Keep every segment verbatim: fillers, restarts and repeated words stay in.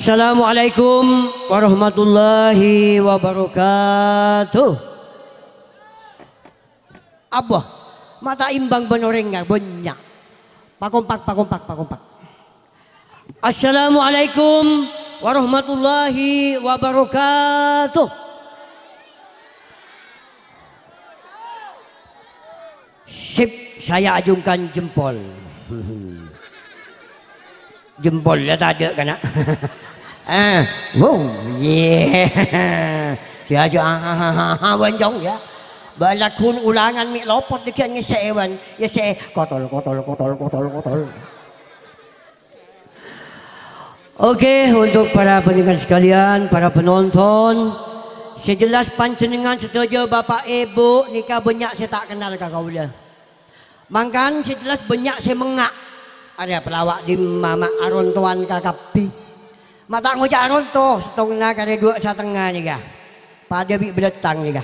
Assalamualaikum warahmatullahi wabarakatuh. Abah, mata imbang bân orèng bânnya'. Pakompak, pakompak, pakompak. Assalamualaikum warahmatullahi wabarakatuh. Sip, saya acungkan jempol. Jempol la tadâ' kana'. Eh, wow, yeah. Sia aja, ah, ah, ah, ah, ah, wancong, ya. Bâlâghun ulangan mè' lopot dâggi'ân ngèssè'è, wan. Ngèssè'è, kotol, kotol, kotol, kotol, kotol. Oke, untuk para panjhennengngan sekalian, para penonton, sè jelas panjhennengngan sadhâjâ bapa' èbhu nèka bânnya' sè ta' kennal ka kaulâ. Mangkana sè jelas bânnya' sè mengnga'. Arèya palawa' dimma ma' arontowan kakabbhi. Ma' ta' ngoca' aronto, sèttongnga karè duwâ' satengnga nèka. Padâ bi' bâlâttang nèka.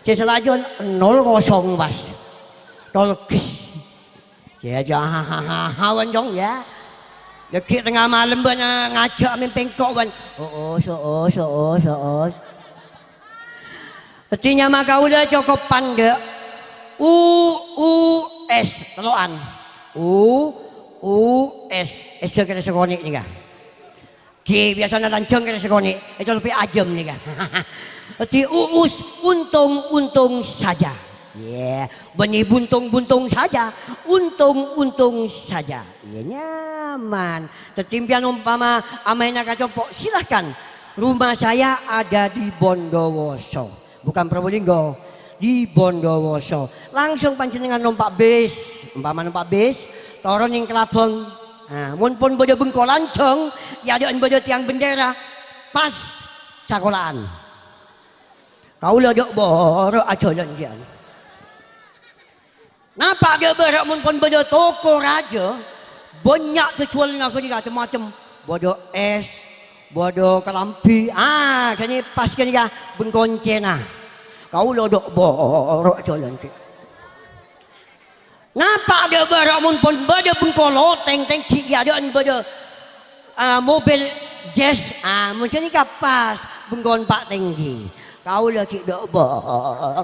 Sè salajân nol kosong pas. Tolkes. Ya, ja, ha, ha, ha, ha, wan, Jong, ya. Lagi tengah malem, bân, ah, ngajhâk mèmpè engko', bân. Oos, oos, oos, oos. Dhâddhi nyama kaulâ cokop pandâ'. U, U, S, tello'an. U, U, S. S kèrè sakonè' nèka. Ghi, biyasana lanjhâng kèrè sakonè', ècolopè ajâm nèka. Dhâddhi Uus, untung-untung saja. Yè, bânnè buntung-buntung saja, untung-untung saja. Yè, nyaman. Dhâddhi sampèyan ompama amaèna ka compo', silahkan. Rumah saya ada di Bondowoso. Bukan Probolinggo, di Bondowoso. Langsung panjhennengngan nompa' bis, ompama nompa' bis, toron neng Kelabang. Nah, mon pon bâdâ bengko lanjhâng, è adâ'ân bâdâ tiang bendera, pas sakola'an. Kaulâ dâ' bârâ' ajhâlân kèya. Napa' dâ' bârâ' mon pon bâdâ toko rajâ, bânnya' sè juwâlânna ghânèka cem-macem. Bâdâ ès, bâdâ kalambhi, ah, ghânè pas ghânèka bengkona. Kaulâ dâ' bârâ' ajhâlân kèya. Napa' dâ' bârâ' mon pon bâdâ bengko loteng tèngghi è adâ'ân bâdâ, ah, mobil jazz, ah, mon ghânèka pas bengkona Pa' Tèngghi. Kaulâ ghi' dâ' bârâ'.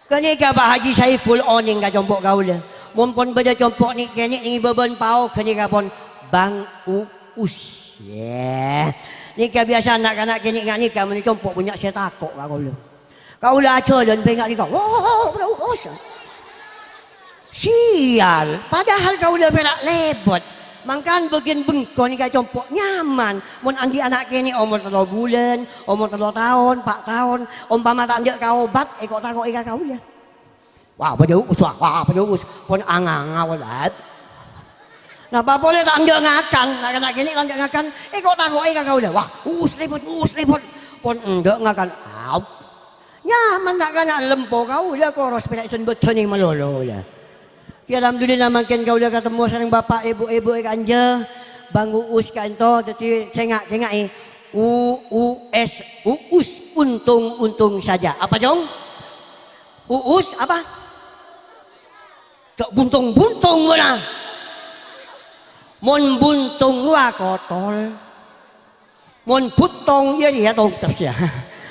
Ghânèka Pa' Haji Saiful onèng ka compo' kaulâ. Mon pon bâdâ compo' nè'-kènè' neng è bâbâna pao ghânèka pon Bang Uus. Yè. Nèka biyasa na'-kana' kènè' nga' nèka mon è compo' bânnya' sè tako' ka kaulâ. Kaulâ ajhâlân bânnya' nèka. Wo, wo, wo, wo, Uus. Sial, padahal kaulâ pèra' lèbât. Mangkana bâgiyân bengko nèka è compo' nyaman. Mon andi' ana' kènè' omor tello bulân, omor tello taon, pa' taon, ompama ta' endâ' kaobât, èko'-tako'è ka kaulâ. Wah, bâdâ Uus, wah, wah, bâdâ Uus. Pon anga-anga, wah, lad. Napa polè ta' endâ' ngakan, na'-kana' kènè' ta' endâ' ngakan, èko'-tako'è ka kaulâ. Wah, Uus lèbât, Uus lèbât. Pon endâ' ngakan, au. Nyaman na'-kana' lempo kaulâ koros pèra' èsembâdhâni malolo, ya. Ya, alhamdulillah, mangkèn kaulâ katemmo sareng bapa', èbhu-èbhu è kanja, Bang Uus ka'ènto, dhâddhi sènga'-sènga'è. U U S, Uus, untung-untung saja. Apa, Jong? Uus apa? Jhâ' buntung-buntung, bâ'na. Mon buntung rowa kotol. Mon buttong, iyâ, iyâ, tongkes, ya.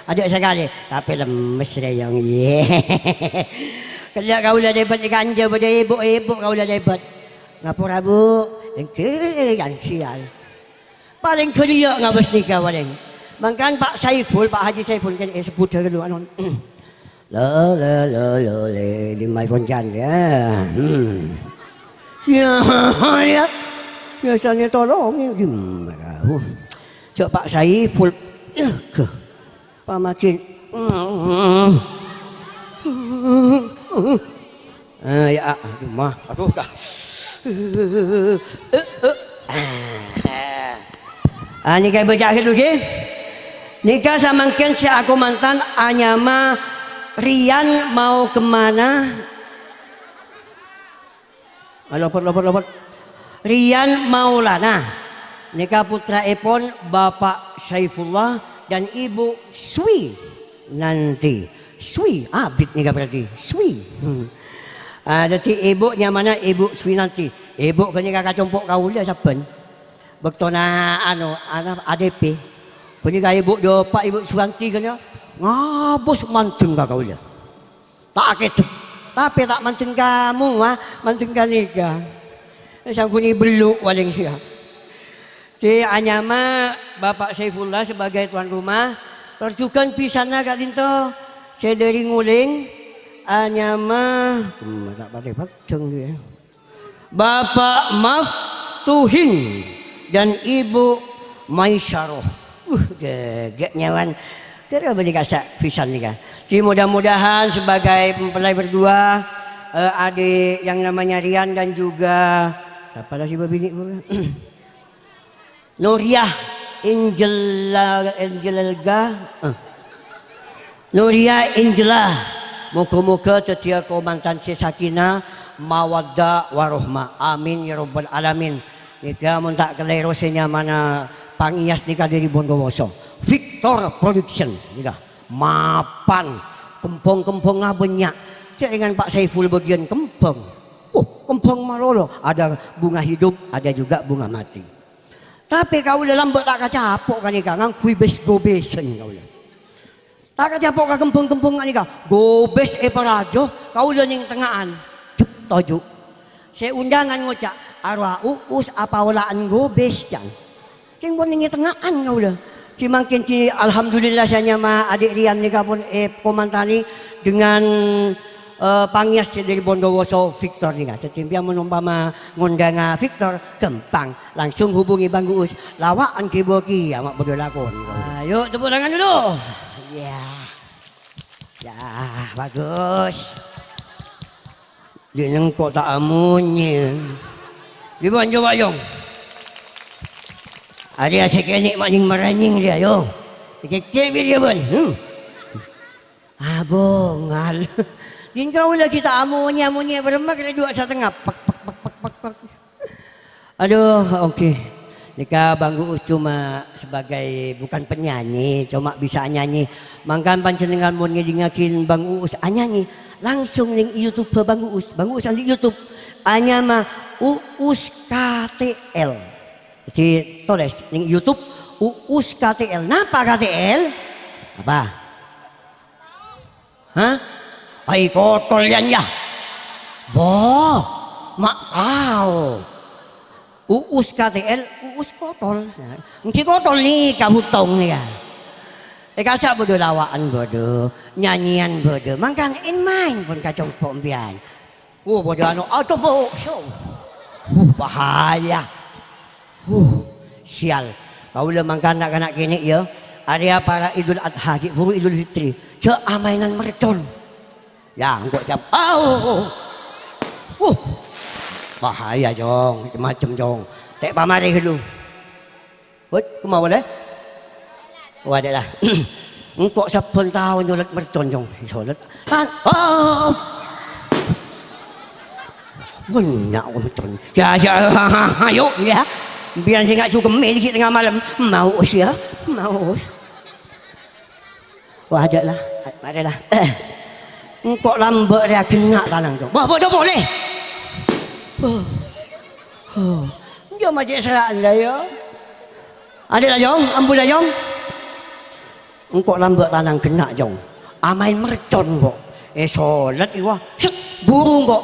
Ajâ' sakalè, tapè lemmes, rèyong, iyâ. Ghellâ' kaulâ lèbât è kanja, bâdâ èbhu-èbhu kaulâ lèbât. Ngapora, Bu'? Èngghi, yan sial. Palèng ghâliyâ' ngabâs nèka, palèng. Mangkana Pa' Saiful, Pa' Haji Saiful, kan èsebbhut ghâllu, anon. La, la, la, la, le, dimma è poncan, ya. Hmm. Sia, ya. Biyasana tolongè, dimma, Bu'? Jhâ' Pa' Saiful. Yah, ghâ. Pamaghin. Ah, ya, ah, aduh, mah. Aduh, ka. Ah, nèka bâca'aghi, ghi. Nèka samangkèn sè akomantan anyama Rian Mau Kemana? Ah, lopot, lopot, lopot. Rian Maulana. Nèka putra'èpon Bapak Saifullah dan Ibu Swi Nanti. Swi, abit nèka berarti. Swi. Hmm. Ah, dhâddhi ibu nyamana Ibu Swi Nanti. Ibu ghânèka ka compo' kaulâ sabbhân. Bâktona anu, ana-, A D P, ghânèka Ibu Jopa, Ibu Suwanti ghânèka ngabâs mandeng ka kaulâ. Ta' akèdhep, tapè ta' mandeng ka mowa, mandeng ka nèka. Sangguni bellu' palèng, ya. Sè anyama Bapak Saifullah sebagai tuan rumah, tor jhughân bhisanna ka'dinto sè dâri Nguling, anyama, hmm, ta' patè peddhâng, ya. Bapak Maftuhin dan Ibu Maisaroh. Uh, gègè' nyèwan. Terus bâli kasa' bhisan nèka. Jadi mudah-mudahan sebagai mempelai berdua, eh, adik yang namanya Rian dan juga siapa lagi, bini? Nuriyah Angela, Angela, eh. Nuriyah Angela. Moga-moga dhâddhiyâ kamantan sè sakinah, mawaddah, warahmah. Amin ya rabbal alamin. Nèka mon ta' kalèro sè nyamana pangèyas nèka dâri Bondowoso. Victor Production nèka. Mapan. Kembhâng-kembhângnga bânnya'. Cè' rèngan Pak Saiful bâgiyân kembhâng. Oh, kembhâng malolo. Ada bunga hidup, ada juga bunga mati. Tapè kaulâ lambâ' ta' kacapo' ka nèka, ngangghuy bes-gobesan kaulâ. Ta' kacapo' ka kembhâng-kembhâng ka nèka, gobes èparajo, kaulâ neng tengnga'an. Jep, toju'. Sè undangan ngoca', "Arowa Uus apaola'an gobes," can. Cèng pon neng tengnga'an kaulâ. Ghi mangkèn ghi, alhamdulillah, sè nyama Adik Rian nèka pon èkomantanè dengan Eh, pangèyas sè dâri Bondowoso, Victor nèka. Sè cèmpèyan mon ompama ngondhânga Victor, ghâmpang. Langsung hubungi Bang Uus. Lawa'an ghi bâ kèya ma' padâ lakon. Ayo, tepuk tangan dulu. Ya. Ya, bagus. Dhi' nèng kok ta' amonyè. Dhi' bân coba, Yong. Arèya sè kènè' ma' nyèng-maranyèng rèya, Yong. Kèkè' bi' rèya, bân. Hmm. Abângal. Dhin kaulâ ghi' ta' amonyè-amonyè bârâmma kèra dua satengnga. Pek, pek, pek, pek, pek, pek. Aduh, oke. Nèka Bang Uus cuma sebagai, bukan penyanyi, cuma bisa nyanyi. Mangkana panjhennengan mon ngèdingngaghi Bang Uus anyanyi, langsung neng YouTube Bang Uus. Bang Uus andi' YouTube. Anyama Uus K T L. Ditoles neng YouTube, Uus K T L. Napa K T L? Apa? Hah? Ai, kotol, yan, ya. Boh, ma' tao. Uus K T L, Uus kotol. Èngghi kotol nèka bhuttong nèka. È kassa' bâdâ lawa'an bâdâ, nyanyèyan bâdâ. Mangkana èn-maèn pon ka compo' empèyan. Oh, padâ anu, aduh, Bu. Syo. Uh, bahaya. Uh, sial. Kaulâ mangkana na'-kana' kènè', ya. Arèya para Idul Adha, ghi' bhuru Idul Fitri. Jhâ' amaènan mercon. Ya, engko' jam. Au. Uh. Bahaya, Cong. Macem-macem, Cong. Tè' pamarè ghâllu. Hut, kemma polè? Wadâ lah. Engko' sabbhân taon nyolèt mercon, Cong. Solèt. Tan-, oh. Bânnya' mercon. Ya, ya, ayo, ya. Biyen sè ngaju kemmè ghi' tengnga malem. Maos, ya. Maos. Wadâ lah. Marè lah. Engko' lambâ' rèya ghenna' tanang, Cong. Wah, bâdâ polè. Oh. Oh. Jhâ' ma' cè' sèra'an la, ya. Adhi' la, Jong, ambu la, Jong. Engko' lambâ' tanang ghenna', Jong. Amaèn mercon, kok. Èsolèt, iwa. Set, buru, kok.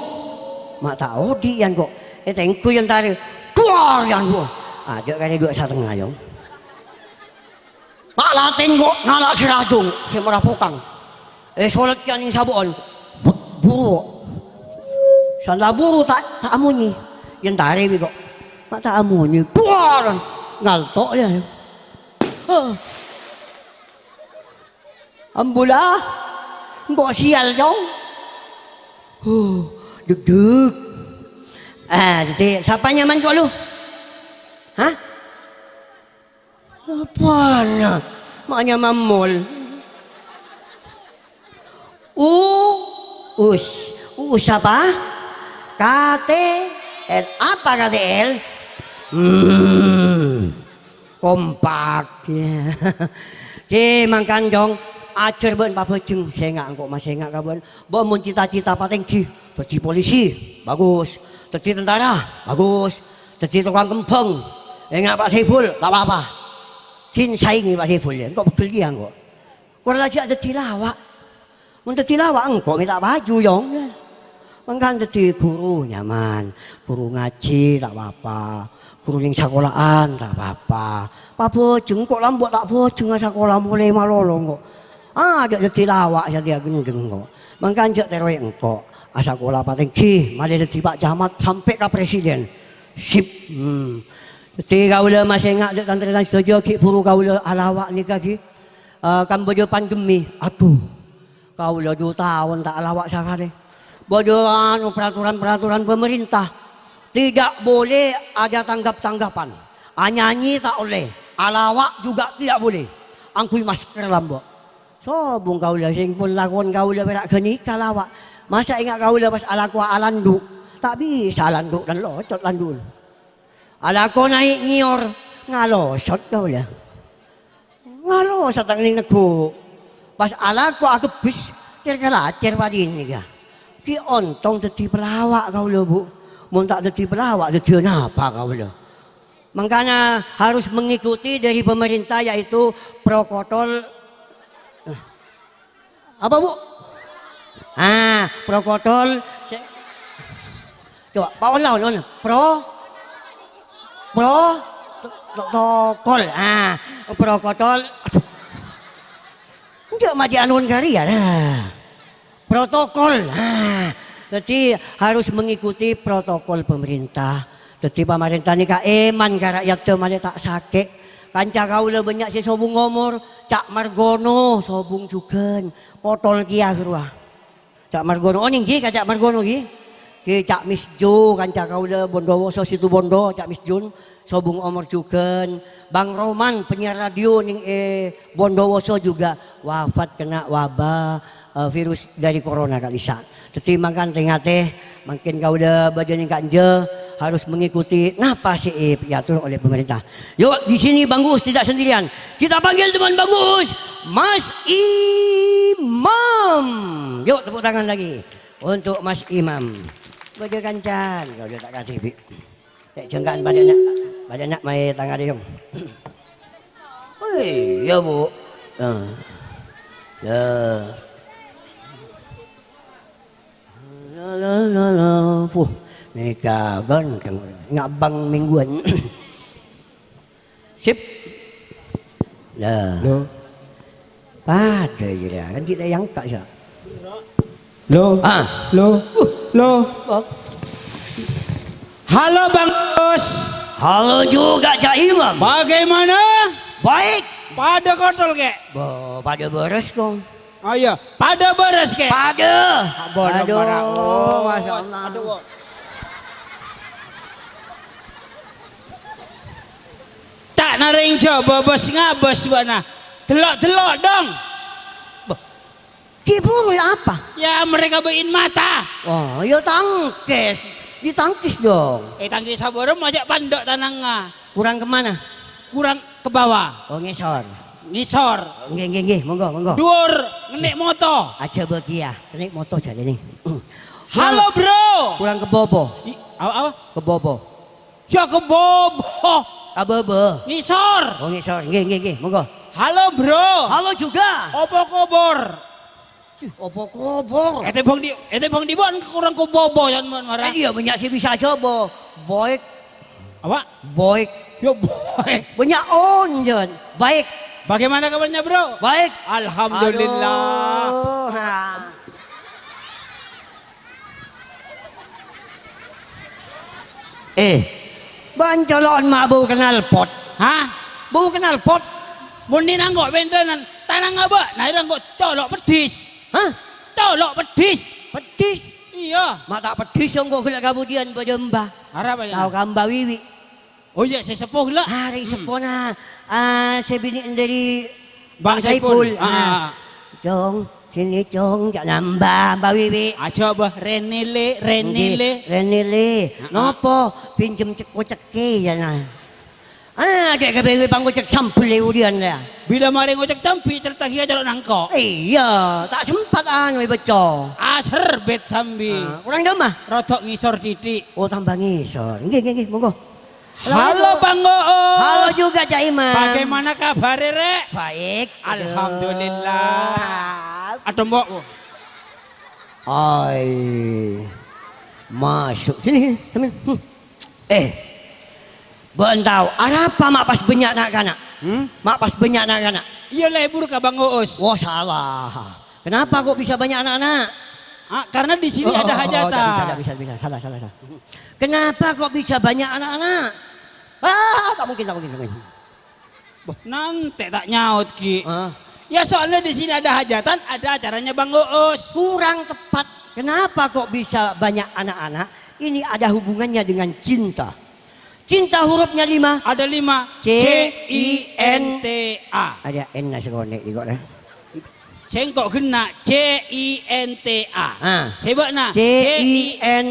Ma' ta' odi', yan, kok. Ètèngghu, yan, tarè. Duwar, yan, kok. Ajâ' karè dua satengnga, Jong. Ta' latèn, kok. Ngala' sè rajung, sè mara pokang. Èsolèt kèya neng sabu'ân. Buru. Sala buru ta', ta' amonyè. Yan tarè bi' kok. Ma' ta' amonyè. Buar. Ngalto' ya. Huh. Ambu la. Engko' sial, Cong. Huh. Deg-deg. Ah, jadi sapa nyamana, Cong, lu? Hah? Apana? Ma' nyama mol. U-, us. Uus apa? K T L. Apa K T L? Hmm. Kompak. Ya. Oke, mangkana, Cong, ajhâr bân pabhâjheng. Sènga' engko' masènga' ka bân. Bân mon cita-cita patèngghi. Dhâddhi polisi. Bagus. Dhâddhi tentara. Bagus. Dhâddhi tokang kembhâng. Enga' Pa' Saiful, ta' pa-apa. Sin saèngè Pa' Saiful, yâ. Engko' pegghel kèya engko'. Kor la jhâ' dhâddhi lawa'. Mon dhâddhi lawa' engko' mè' ta' paju, Yong. Mangkana dhâddhi ghuru nyaman. Ghuru ngajhi ta' pa-apa. Ghuru neng sakola'an ta' pa-apa. Pabhâjheng engko' la embu' ta' bhâjheng asakola molaè malolo engko'. Ajâ' dhâddhi lawa' satèya ghendheng engko'. Mangkana jhâ' terrowè engko'. Asakola patèngghi, malè dhâddhi Pa' Camat sampè' ka presiden. Sip. Hmm. Dhâddhi kaulâ masè enga' dâ' tan-tarètan sadhâjâ ghi' bhuru kaulâ alawa' nèka ghi. Eh, kan bâdâ pandemi. Adhu. Kaulâ du taon ta' alawa' sakalè. Bâdâ, anu, peraturan-peraturan pemerintah. Tidak boleh ada tanggap-tanggapan. Anyanyi ta' ollè. Alawa' juga tidak boleh. Angghuy masker lambâ'. Sobung kaulâ sèng pon lakon kaulâ pèra' ghânèka lawa'. Masa enga' kaulâ pas alakowa alandu'. Ta' bisa alandu' dan locot landu'. Alako naè' ngèyor, ngalosot kaulâ. Ngalosot tang neng neggu'. Pas alako agebbhis, cèr-kalacèr padinèka. Ghi' ontong dhâddhi pelawa' kaulâ, Bu. Mon ta' dhâddhi pelawa', dhâddhiyâ napa kaulâ? Mangkana harus mengikuti dari pemerintah, yaitu prokotol. Apa, Bu? Ah, prokotol. Se-, coba, Pak, ulang, ulang. Pro-, pro-, to-, to-, tokol. Ah, prokotol. Aduh. Enjâ' maji' anun kari ya. Nah. Protokol. Nah. Jadi harus mengikuti protokol pemerintah. Dhâddhi pamarènta nèka èman ka ra'yatta malè ta' sakè'. Kanca kaulâ bânnya' sè sobung omor, Ca' Margono sobung jhughân, kotol kèya ghâruwa. Ca' Margono, oh, nèngghi ka Ca' Margono, ghi. Ghi, Ca' Misjo, kanca kaulâ Bondowoso, Situbondo, Ca' Misjun, sobung omor jhughân. Bang Roman, penyiar radio nèng è Bondowoso juga wafat kena wabah eh, virus dari corona ka'dissa'. Dhâddhi mangkana tè-ngatè, mangkèn kaulâ bâdâ nèng ka'enjâ harus mengikuti napa sè èator oleh pemerintah. Yuk, di sini Bang Uus tidak sendirian. Kita panggil teman Bang Uus, Mas Imam. Yuk, tepuk tangan lagi untuk Mas Imam. Bâdâ kancana, kaulâ ta' kadhibi'. Cè' jhângka'an padâ na', padâ na' maè tang arèyong. Oh, iyâ, Bu. Nah. Lah. La, la, la, la. Puh, nèka ghântheng. Ngabang mingguan. Sip. Lah. Loh. Padâ jârèya, kan kita yang tak sa. Loh. Ah. Loh. Uh. Loh. Oh. Halo, Bang Us. Halo juga, Cak Imam. Bagaimana? Baik. Padâ kotol, Kè? Bo, padâ bârâs, Kong. Oh iya, padâ bârâs, Kè? Padâ. Aduh, masya Allah. Aduh. Ta' narèng jâ' bâbâs ngabâs bâ'na. Dello'-dello' dong. Bâh. Ki buru ya apa? Ya, mereka bâ'in mata. Oh, ya tangkis. Ditangkis dong. Eh, tangkis sabârâmma jâ' pandâ' tanangnga. Kurang ke mana? Kurang ke bawah. Oh, ngisor. Ngisor. Nggih, nggih, nggih. Monggo, monggo. Dhuwur, ngennè' moto. Aja bagia. Ngennè' moto jârèya nèng. Halo, Bro. Kurang ke bobo. I-, apa, apa? Ke bobo. Ya, ke bobo. Ka bâbâ. Ngisor. Oh, ngisor. Nggih, nggih, nggih. Monggo. Halo, Bro. Halo juga. Apa kabar? Cih, apa kabar? Ètèmbhâng di, ètèmbhâng di bân kurang ke bobo, yan, man, marah. Eh, iya, bânnya' sè bisa jâwâb. Baik. Apa? Baik. Ya, baik. Bânnya' on, Jon. Baik. Bagaimana kabarnya, Bro? Baik. Alhamdulillah. Aduh, ha. Eh, bân colo'an ma' bâu knalpot. Hah? Bâu knalpot. Mon nèng nangko' bhentènan, tanang abâ', na èrèng ko' colo' peddhis. Hah? Colo' peddhis. Peddhis? Iyâ. Ma' ta' peddhis, engko' ghellâ' kabudiyân bâdâ embah. Arapa, ya? Tao ka Mbah Wiwi. Oh, iyâ, sè seppo ghellâ'. Ah, rèng seppona, ah, sè binè'na dâri Bang Saipul. Ah, ah. Cong, sini, Cong, ca'na Mbah, Mbah Wiwi. Aja, Bah, rènè, Lè', rènè, Lè'. Ngghi, rènè, Lè'. Ah, ah. Nopo? Pinjem cek-, kocekkè, ya, nah. Ah, dek kabèghi pangkocek sambel e udian, ya. Bilâ marè ngocek cambi, certa ghiyâ colo' nangko'. Iyâ, ta' sempat anu, è becco. Aserbet sambi. Ah, kurang dâmma? Rodok ngisor titik. Oh, tambah ngisor. Ngghi, ngghi, ngghi, monggo. Halo, Bang Uus. Halo juga, Cak Imam. Bagaimana kabarnya, Rek? Baik. Alhamdulillah. Aduh. Atombo'. Ai. Masuk sini, sini. Hmm. Eh. Bâ'na tao, arapa ma' pas bânnya' na'-kana'? Hmm? Ma' pas bânnya' na'-kana'? Iyâ, lebur ka Bang Uus. Wah, salah. Kenapa kok bisa banyak anak-anak? Ah, karena di sini Oh, ada oh, oh, hajatan. Tidak bisa, tidak bisa, tidak bisa. Salah, salah, salah. Kenapa kok bisa banyak anak-anak? Ah, tak mungkin, tak mungkin, tak mungkin. Boh, nanti tak nyaut, Ki. Ah. Ya, soalnya di sini ada hajatan, ada acaranya Bang Uus. Kurang tepat. Kenapa kok bisa banyak anak-anak? Ini ada hubungannya dengan cinta. Cinta hurufnya lima. Ada lima. C, C I N T A. Ada N-na sekonek di kok, nah. Sèngko' ghenna' C I N T A. Ah. Sè bâ'na C I N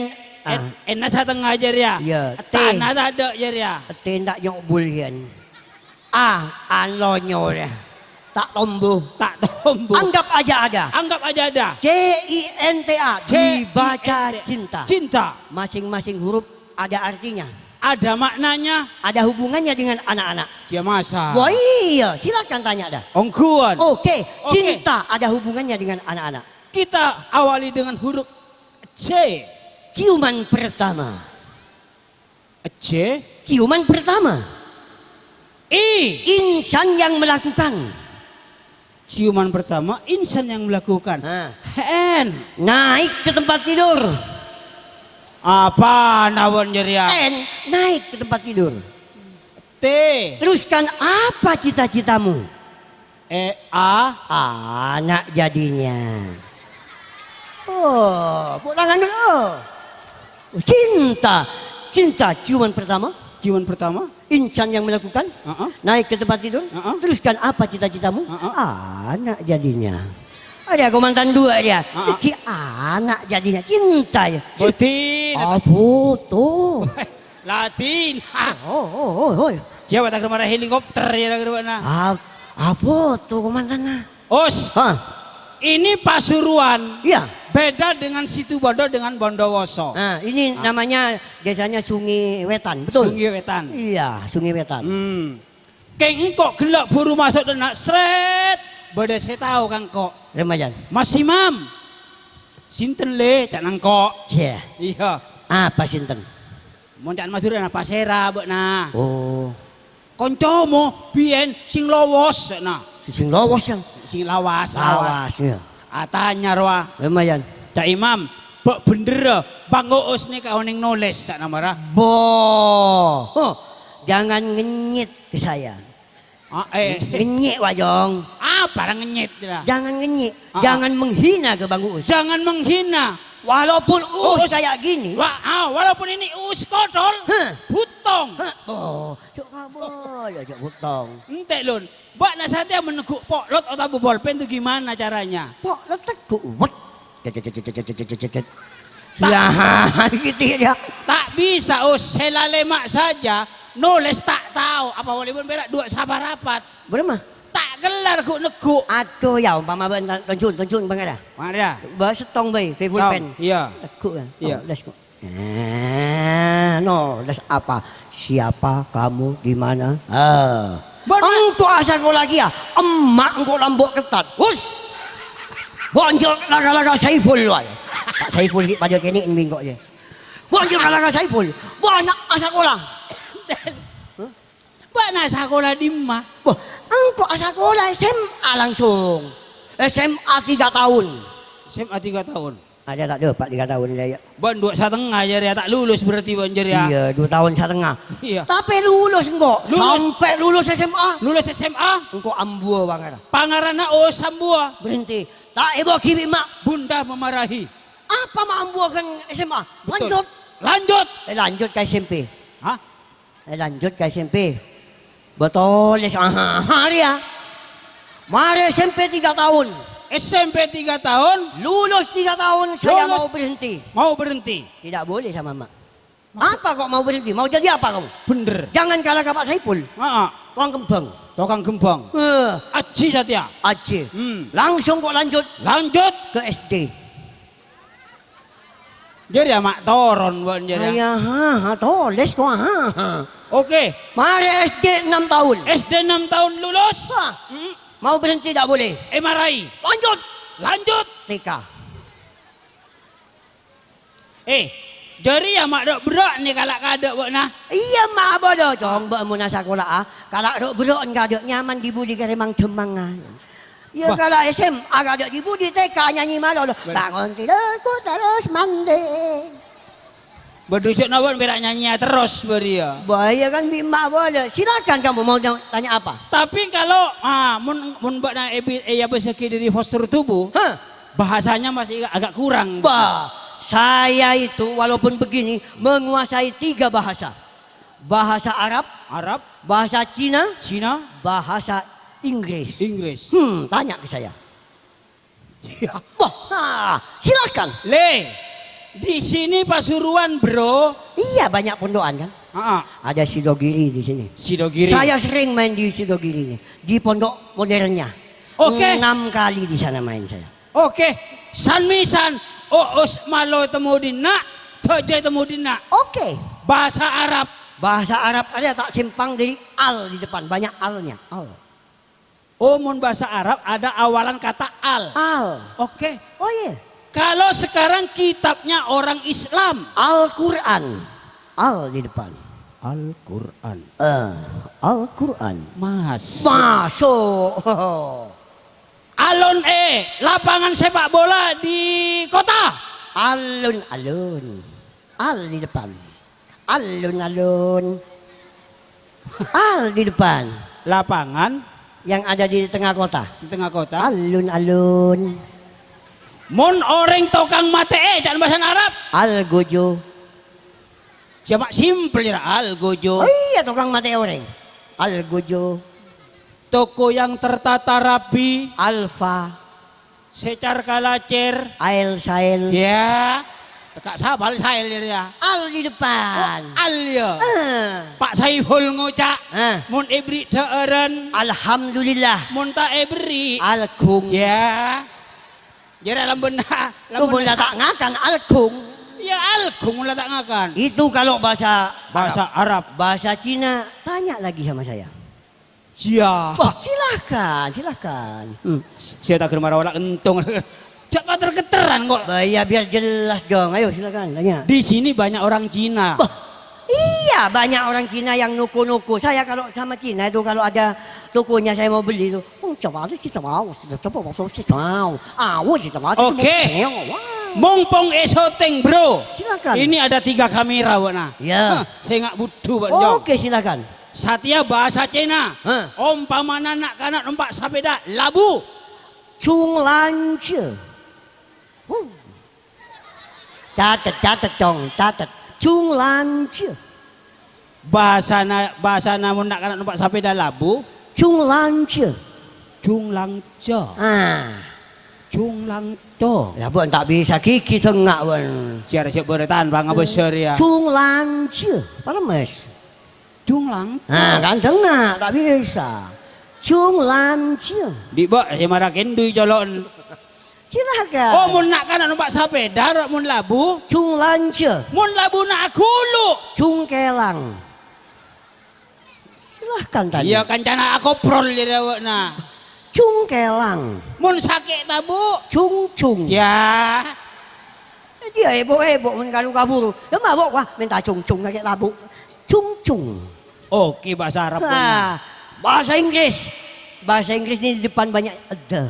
A. N-, N-na satengnga jârèya. Iyâ, T. T-na tadâ' jârèya. T ta' nyobul, yân. A, alonyo, yâ. Tak tombu. Tak tombu. Anggap aja ada. Anggap aja ada. C I N T A, C I N T A. Dibaca cinta. Cinta. Masing-masing huruf ada artinya. Ada maknanya. Ada hubungannya dengan anak-anak. Sia masa. Wah, iya, silakan tanya dah. Ongguan. Oke, Oke. Cinta ada hubungannya dengan anak-anak. Kita awali dengan huruf C. Ciuman pertama. C. Ciuman pertama. I. Insan yang melakukan. Ciuman pertama, insan yang melakukan. Nah. Hen. Naik ke tempat tidur. Apa nawon jârèya? N. Naik ke tempat tidur. T. Teruskan apa cita-citamu? E, A. Anak jadinya. Oh, bu tangan dulu. Cinta. Cinta ciuman pertama. Ciuman pertama. Insan yang melakukan, Heeh. Naik ke tempat tidur, Heeh. Teruskan apa cita-citamu? Heeh. Anak jadinya. Ada komandan dua dia. Heeh. Ci anak jadinya, cinta ya. Betul. Ah, foto. Latin. Ah. Oh, oh, oh, oh. Siapa tak kemana helikopter ya, tak kemana? Ah, ah, foto komandan, ah. Us. Hah? Ini Pasuruan. Iya. Beda dengan Situbondo dengan Bondowoso. Nah, ini Ah. namanya desanya Sungai Wetan, betul? Sungai Wetan. Iya, Sungai Wetan. Hmm. Keng engko' gella' buru maso' dhenna', sret. Bâdâ sè tao ka engko'. Remajan. Mas Imam. Sinten, Le? Ca'na engko'. Iya. Iya. Apa sinten? Mon ca'na Madhurâna pasèra bâ'na? Oh. Koncomo biyen sing lowos, ca'na. Sing lowos, ya? Sing lawas, lawas. Lawas, ya. Atanya rowa. Lumayan. Cak Imam, bâ' bhendherrâ Bang Uus nèka onèng nolès, ca'na mara. Bo. Huh. Jangan ngenyit ke saya. Ah, eh. Ngenyit, Wajong. Apa ra ngenyit, ra? Jangan ngenyit. Ah, ah. Jangan menghina ke Bang Uus. Jangan menghina. Walaupun Uus Uus. Kayak gini. Wa-, ah, walaupun ini Uus kotor, Hah. Butong. Hah. Oh, cok kabul, ya, cok butong. Ente', Lun. Bâ'na satèya mon neggu' po'lot otabâ bolpen tuh gimana caranya? Po'lot teggu' wet. Cet, cet, cet, cet. Ya, gitu ya. Ta' bisa, Us. Sè lalèma' saja, nolès ta' tao. Apa wali pon pèra' dua saparapat. Bârâmma? Ta' kellar ghu'-neggu'. Aduh, ya, umpama bâ'na ton-, tonjhun, tonjhun, Bang, ya. Mangkana. Bâ' settong bhâi, kaè Tong, pulpen. Iya. Teggu', ya. Iya. Tong, les kok. Eh, no, les apa? Siapa, kamu, di mana? Ah. Bâ'na. Engko' asakola kèya, emma' engko' lambâ' kettat. Hus! Bonjol laka-laka Saiful, wae. Saiful ghi' padâ kènè' mingko' jâ. Bonjol laka-laka Saiful. Bâ'na asakola. Hah? Bâ'na sakola dimma? Wah, engko' asakola S M A langsung. S M A tiga tahun. S M A tiga tahun. Ada tak dâpa' tiga tahun, ya, ya. Bân dua satengnga jârèya ta' lulus berarti bân jârèya. Iya, dua tahun satengnga. Iya. Tapè lulus engko'. Lulus. Sampè' lulus S M A. Lulus S M A. Engko' ambuwâ pangaran. Pangaranna, oh, sambuwâ. Berhenti. Ta' èbâghi bi' emma'. Bunda memarahi. Apa ma' ambuwâ ghân S M A? Betul. Lanjut. Lanjut. Eh, lanjut ka S M P. Hah? Eh, lanjut ka S M P. Betul, aha, aha, dia. Mare S M P tiga tahun. S M P tiga tahun. Lulus tiga tahun, saya Lulus. Mau berhenti. Mau berhenti. Tidak boleh sama emak. Maksud- Apa kok mau berhenti? Mau jadi apa kamu? Bener. Jangan kalah ke Pak Saipul. Heeh. Tukang kembang. Tukang kembang. Eh. Aji Satya. Aji. Hmm. Langsung kok lanjut. Lanjut. Ke S D. Jârèya ma' toron, bân, jârèya. Ayah, ha, ha, tolès, ko, ha, ha. Oke. Marè S D enam tahun. S D enam tahun lulus. Wah. Hmm. Mau berhenti tak boleh. Eh, marai. Lanjut. Lanjut. T K. Eh, jârèya ma' dâ'-berrâ' nè kala' kadâ' bâ'na. Iyâ, ma' bâdâ, Cong, bâ' monna sakola'a. Kala' dâ'-berrâ'ân kadâ' nyaman di budi karè mang-dhemmangan. Iyâ, kala' S M A kadâ' di budi, T K nyanyi malolo. Bân. Bangun tidur, ku terus mandi. Bâdâ sè nawon pèra' nyanyi terros bâriyâ. Bâ, iyâ kan, bi' ma' bâdâ. Silakan kamu mau tanya apa? Tapi kalau, ah, mon, mon bâ'na ebi-, èyabâssaghi dâri postur tubuh, hah? Bahasanya masih agak kurang. Bah, saya itu walaupun begini menguasai tiga bahasa. Bahasa Arab, Arab, bahasa Cina, Cina, bahasa Inggris. Inggris. Hmm, tanya ke saya. Iya. Wah, ah, silakan. Le, di sini Pasuruan, Bro. Iya, banyak pondokan kan? Heeh. Ada Sidogiri di sini. Sidogiri. Saya sering main di Sidogiri nih, di pondok modernnya. Oke. Enam kali di sana main saya. Oke, san-mèsan, oos malo tèmo dinna', dâjâ tèmo dinna'. Oke. Bahasa Arab. Bahasa Arab ada tak simpang dari al di depan, banyak alnya. Al. Oh, mon bahasa Arab ada awalan kata al. Al. Oke. Oh, iya. Kalau sekarang kitabnya orang Islam. Al-Quran. Al di depan. Al-Quran. Eh, Al-Quran. Masuk. Masuk. Alun, eh, lapangan sepak bola di kota. Alun-alun. Al di depan. Alun-alun. Al di depan. Lapangan yang ada di tengah kota. Di tengah kota. Alun-alun. Mon orèng tokang matè'è, ca'na bhâsa Arab. Al-Gojo. Coma simpel ya, Al-Gojo. Oh iya, tokang matè'è orèng. Al-Gojo. Toko yang tertata rapi. Alfa. Sè car-kalacèr. Ael Sael. Ya. Teka' sapa Al Sael ya, ya? Al di depan. Oh, Al ya. Eh. Pak Saiful ngoca'. Eh. Mon èberri' dhâ'ârân. Alhamdulillah. Mon ta' èberri'. Algung. Ya. Jârèya lambâna, tuh lambâna mon la ta' ngakan, algung. Ya, algung mon la ta' ngakan. Itu kalau bahasa Bahasa Arab. Arab. Bahasa Cina, tanya lagi sama saya. Siap. Wah, silakan, silakan. Hmm. Saya tak germara wala kentong. Cak keter-keteran kok. Bah, iya, biar jelas dong. Ayo, silakan, tanya. Di sini banyak orang Cina. Bah, iya, banyak orang Cina yang noko-noko. Saya kalau sama Cina itu, kalau ada tokonya saya mau beli itu, "Oh, coba aja sih, coba, coba, coba, coba, coba." Awo, sih, coba, coba, Oke. Coba. Wah. Mumpung è syuting, Bro. Silakan. Ini ada tiga kamera, Wak, nah. Ya. Hah, saya nggak butuh, Wak, Jong. Oke, silakan. Satèya bhâsa Cina. Hah. Ompamana na'-kana' nompa' sapèda, labu. Chung lan che. Huh. Catet, catet, Cong, catet. Chung lan che. Bhâsana, bhâsana mon na'-kana' nompa' sapèda labu. Chung lan che. Chung lang che. Ah. Chung lang che. Ya, bân, ta' bisa gigi sènga', bân. Siara cè' bârâtan, Bang, abesser, ya. Chung lan che. Palemes. Chung lang. Nah, kan sènga', ta' bisa. Chung lan che. Di', Bâ', sè mara kendui colo'en. Silakan. Oh, mon na'-kana' nompa' sapèda, ro, mon labu. Chung lan che. Mon labuna aghulu. Chung kelang. Silakan tanya. Iya, kancana akoprol ya, dawa'na. Chung kelang. Mon sakè' tabu'. Chung chung. Ya. Dia ebo-ebo mon kalu kaburu. Ya mabok, wah, minta chung chung sakè' tabu'. Chung chung. Oke, bahasa Arab. Nah, bahasa Inggris. Bahasa Inggris ini di depan banyak the.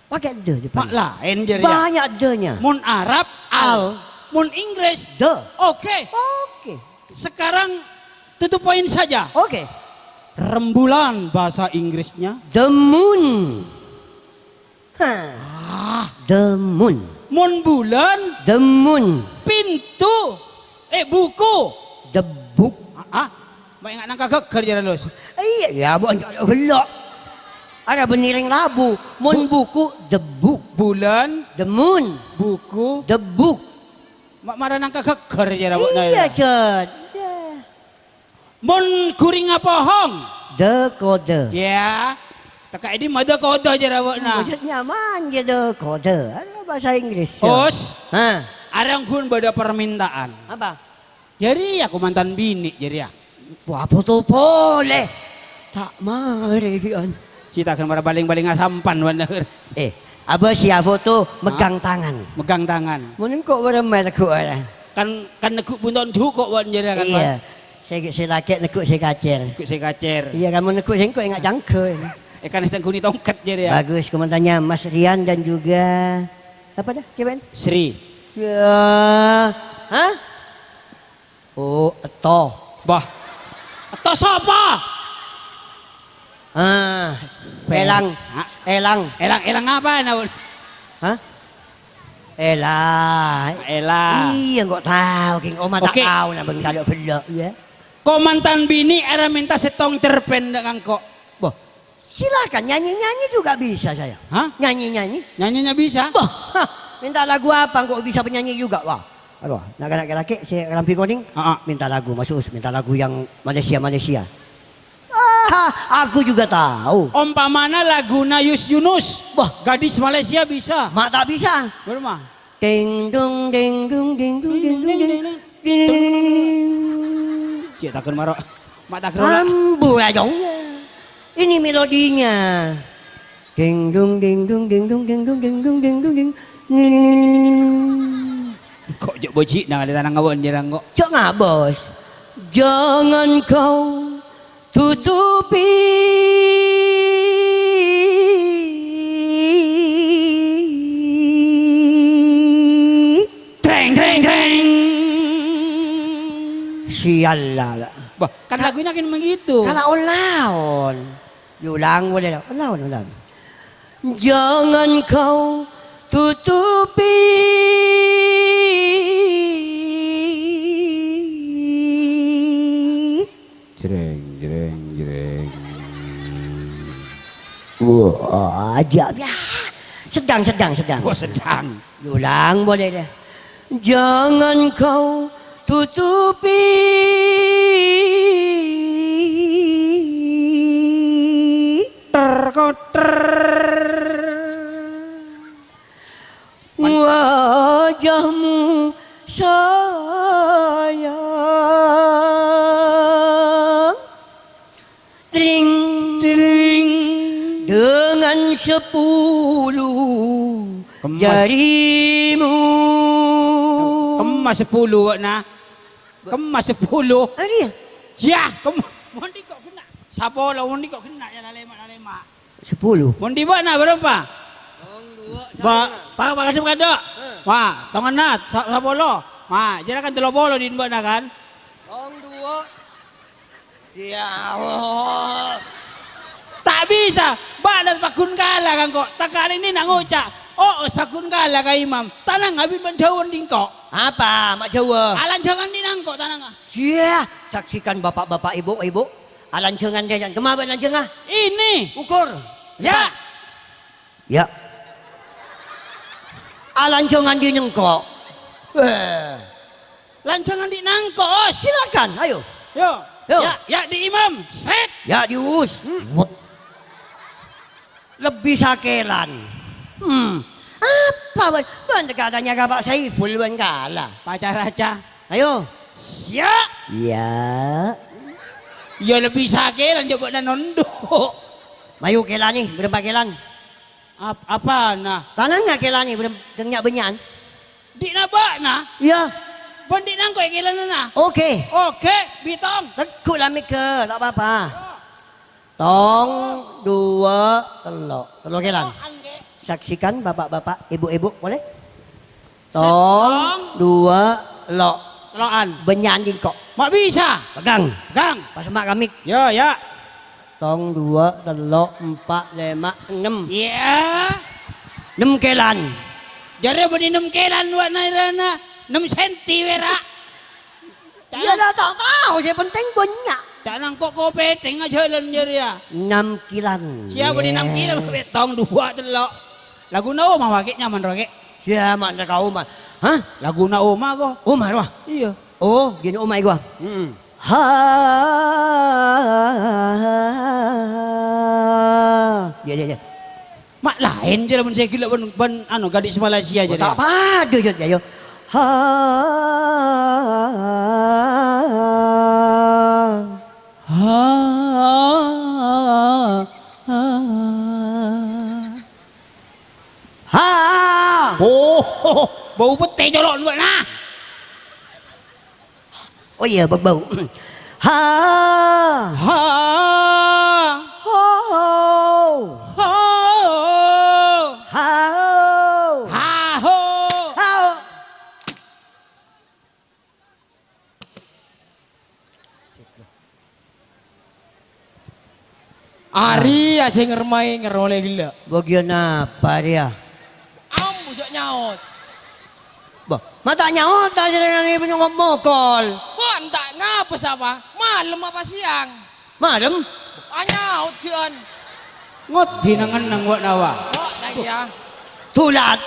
Pakai the di depan. Mak laèn jârèya. Banyak the-nya. Mon Arab, al. Al. Mon Inggris, the. Oke. Oke. Sekarang to the point saja. Oke. Rembulan bahasa Inggrisnya? The moon. Hah. Ah. The moon. Mon bulân? The moon. Pintu. Eh, buku. The book. Ah, ah. Ma' enga' nangka ghâggâr jârèya, Lus. Iyâ, ya, bu-, ghello'. Arè bânnè rèng labu. Mon Bu-, buku, the book. Bulân. The moon. Buku. The book. Ma-, mara nangka ghâggâr jârèya, Bu, Iyâ, ya. Cèt. Yâ. Mon ghuringnga pohong. The kode. Ya. Teka' è dimma the kode jârèya, Bu, nah. Maksudnya man, ya, the kode. Anu bahasa Inggris, ya. Os. Hah. Arè ongghuwân bâdâ parmènta'an. Apa? Jârèya kamantan binè' jârèya. Wah, foto polè. Ta' marè, Gian. Cè' ta' ghân mara bâlèng-bâlèng asampan, bân. Eh, abâs ya foto megang tangan. Megang tangan. Mon engko' bârâmma negghu' arè. Kan, kan negghu' bunto'en jhuko', bân, jârèya kan, Iya. Bân? Sè, sè lakè' negghu' sè kacèr. Negghu' sè kacèr. Iya, kan mon negghu' sè engko' enga' cangghâ. Eh, kan sè ghuni tongket jârèya. Bagus, komantannya Mas Rian dan juga apa dah, cewek? Sri. Ya. Hah? Oh, Eto. Bah. Eto sapa? Ah, Pe-, Elang. Ah. Elang. Elang, Elang apa, Naun? Hah? Ella. Ella. Iya, engko' tao, King. Oma ta' Oke. Tao, na, bengkalo ghello', ya. Kamantan binè' arè mènta sèttong cerpen dâ' engko'. Boh. Silakan, nyanyi-nyanyi juga bisa saya. Hah? Nyanyi-nyanyi. Nyanyinya bisa? Boh, hah, minta lagu apa? Engko' bisa penyanyi juga, wah. Aduh, na'-kana' lakè' sè kalambhi konèng, Heeh. Minta lagu, Mas Uus, minta lagu yang Malaysia-Malaysia. Ah, aku juga tahu. Ompamana laguna Yus Yunus. Wah. Gadis Malaysia bisa. Ma' ta' bisa. Bârâmma? Ding dong, ding dong, ding dong, ding dong, ding dong. Cè' ta' ghân mara. Ma' ta' ghân mara. Ambu, Rajong. Ini melodinya. Ding dong, ding dong, ding dong, ding dong, ding dong, ding dong, ding. Kok jhâ' bâji'na kalè tanang ngabâs jârèya, kok. Jhâ' ngabâs. Jangan kau tutupi. Dreng, dreng, dreng. Sial lah. Bah, kan lagunya kan begitu. Kala' on-laon. Ulang boleh lah. On-laon, on-laon. Jangan kau tutupi. Jreng, jreng, jreng. Wah, aja. Ya. Sedang, sedang, sedang. Oh, sedang. Ulang boleh deh. Jangan kau tutupi. Ter, koter. Wajahmu sayang. Tring. Tring. Dengan sepuluh Kemas. Jarimu. Kemas sepuluh, wak, nah. Kemas sepuluh. Ah, iya. Yah, kem-, mon dhi' kok genna'. Sapolo, mon dhi' kok genna', ya, lalema', lalema'. Sepuluh. Mon dhi' bâ'na bârâmpa? Tong duwâ', Ba-, sanga. Pa-, pakadhep kadâ'. Heh. Wah, tongenna, sa-, sapolo. Wah, jârèya kan tello polo dhi' bâ'na, kan? Tong duwâ'. Ya Allah. Ta' bisa. Bâ'na paggun kala ka engko'. Ta' kala ini na' ngoca', "Oh, wis paggun kala ka imam." Tanang abit bân jhâuwân dhi' engko'. Apa, ma' jhâuwâ? Alanjhângan dhi' na' engko' tanangnga. Sia, saksikan bapak-bapak, ibu-ibu. Alanjhângan jhâjhân. Kemma bân lanjhângnga? Ini. Ukur. Ya. Ya. Alanjhângan dhi' engko'. Eh. Lanjhângan dhi' na' engko', Us. Silakan, ayo. Yo. Yo. Ya, ya, dhi' imam. Sret. Ya, dhi' Us. Hmm. Wut. Lebbi sakèlan. Hmm. Apa, bân? Bân katanya ka Pak Saiful, bân kala. Pacar aja. Ayo. Siap. Ya. Ya lebbi sakèlan, coba na nondo. Mayu kèlanè, bârâmpa kèlan? Ap-, apana? Tanangnga kèlanè, bârâmpa, sè nya'-bânnya'an. Dhi' na' bâ'na? Iya. Bân dhi' na' engko' èkèlanana? Oke. Oke, bitong. Tegghu' la mèghâ, ta' pa-apa. Tong, duwâ', tello'. Tello' kèlan. Saksikan, bapak-bapak, ibu-ibu, boleh? Tong, tong. Duwâ', tello'. Tello'an. Bânnya'an dhi' engko'. Ma' bisa. Pegang. Pegang. Pas ma' kamik. Yo, ya. Tong, duwâ', tello', empa', lèma', ennem. Iya. Ennem kèlan. Jârèya bânnè ennem kèlan, wak, naèrana. Ennem senti, wèra. Iyâ, la, ta' tao, sè penting bânnya'. Ca' nangko' kopèthèng ajhâlân jârèya. Enam kilan. Siya bânnè enam kilo, tong duwâ' tello'. Laguna omah, wak, nyaman, wak. Siya, ma' ka omah. Hah? Laguna omah, ko. Omah, wah? Iyâ. Oh, ghi' omah, ko. Heeh. Ha. Iyâ, iyâ, iyâ. Ma' laèn jârèya mon sè ghellâ' bân, bân, anu, gadis Malaysia jârèya. Ta' padâ, Jud, ya, yo. Ha. Ha. Ha. Ha. Oh, bau pete colok dua nah. Oh iya, bau-bau. Ha. Ha. Ho. Ho. Ha. Ha. Ho. Ha. Arèya sè ngermaènger ollè ghellâ'. Bâgiyân apa rèya? Ambu jhâ' nyaot. Bâh, ma' ta' nyaot ta' jhâ' nangèng mokol. Wah, enta' ngapa sapa? Malem apa siang? Malem? Anyaot jhâ'ân. Ngodhi neng-enneng bâ'na, wa. Kok nang ya? Tulat.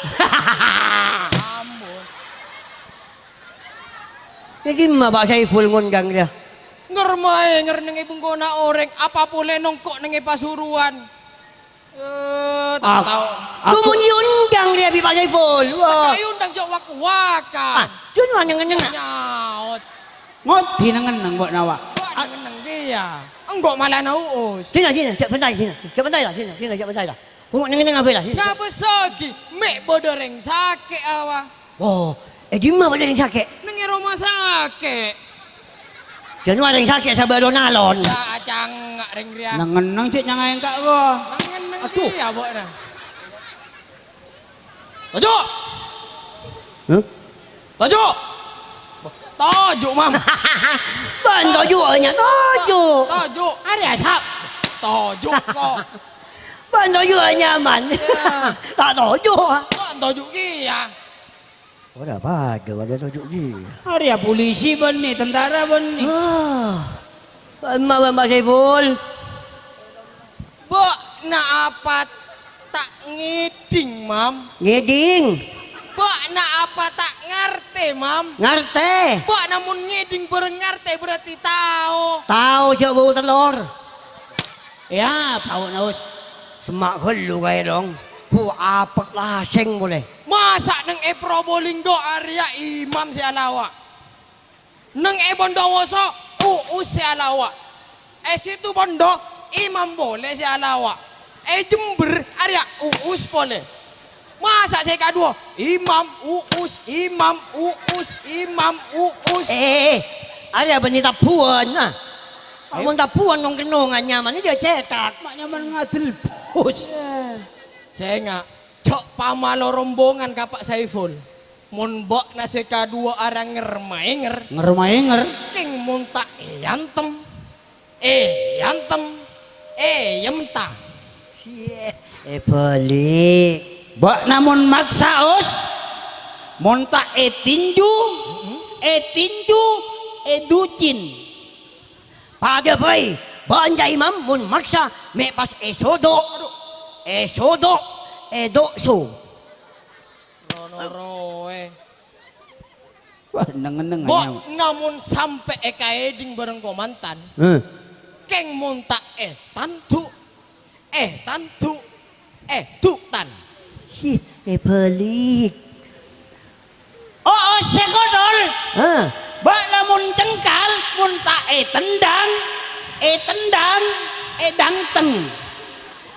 Ampun. Nè dimma Pak Saiful ngondhâng rèya? Ngermaènger neng è bengkona orèng, apa polè nongko' neng è Pasuruan. Eh, ta' Ah, tao. aku Gumon èondhâng rèya bi' Pak Saiful. Wah. Èondhâng jhâ' wak-wakan. Ah, jhân wa neng-enneng. Nyaot. Ngodhi neng-enneng bâ'na, wa. Wah, neng-enneng kèya. Engko' malah na uus. Sèna, sèna, jhâ' bântaè, sèna. Jhâ' bântaè la, sèna, sèna, jhâ' bântaè la. Bengok neng-enneng apa la, sèna. Ngapa sagi? Mè' bâdâ rèng sakè', awa. Oh, è dimma bâdâ rèng sakè'? Neng è roma sakè'. Jhân wa rèng sakè' sabâlâ alon-alon. Sa acangnga' rèng rèya. Neng-enneng cè' nyangèng ka' ko. Neng-enneng Aduh. Kèya, bâ'na. Toju'! Hah? Toju'! Toju', Mam. Bân toju' nya, toju'. Toju'. Arèya, Sap. Toju', kok. Bân toju' nyaman. Iya. Ta' toju'. Kok toju' kèya? Ora padâ, padâ toju' kèya. Arèya polisi bânnè, tentara bânnè. Ah. Bân ma-, bân Pak Saiful. Bâ'na apa ta' ngèdhing, Mam? Ngèdhing. Bâ'na apa ta' ngartè, Mam? Ngartè. Bâ'na mon ngèdhing bhâreng ngartè, berarti tao. Tao jhâ' bâu tellor. Iyâ, bâu naos. Semma' ghâllu kaè, Long. Bu apek lasèng polè. Masa' neng è Probolinggo arèya imam sè alawa'? Neng è Bondowoso, uus sè alawa'. È Situbondo, imam polè sè alawa'. È Jember, arèya uus polè. Masa' sè kaduwâ, imam, uus, imam, uus, imam, uus. Eh, eh, eh. Arèya bânnè tabbhuwân, ah. Ayo. Mon tabbhuwân nong-kennongan nyaman, iyâ cètak. Ma' nyaman ngadel, Bos. Sènga', jhâ' pamalo rombongan ka Pak Saiful. Mon bâ'na sè kaduwâ arèya ngermaènger. Ngermaènger? Kèng mon ta' èyantem. Èyantem. Èyemta. Siye, èbâli'. Bâ'na mon maksa, Os. Mon ta' ètinju, ètinju, èducin. Padâ bhâi, bân Ca'imam mon maksa mè' pas èsodo', èsodo', èdokso. Rono roè. Wah, neng-enneng Mbok anyam. Namon sampè' èkaèdhing bhâreng komantan. Heh. Kèng mon ta' ètandu', ètandu', èdu'tan. Sih, èbâli'. Oh, oh, sè kodol. Hah? Bâ'na mon cengkal, mon ta' ètendhâng, ètendhâng, èdhângteng.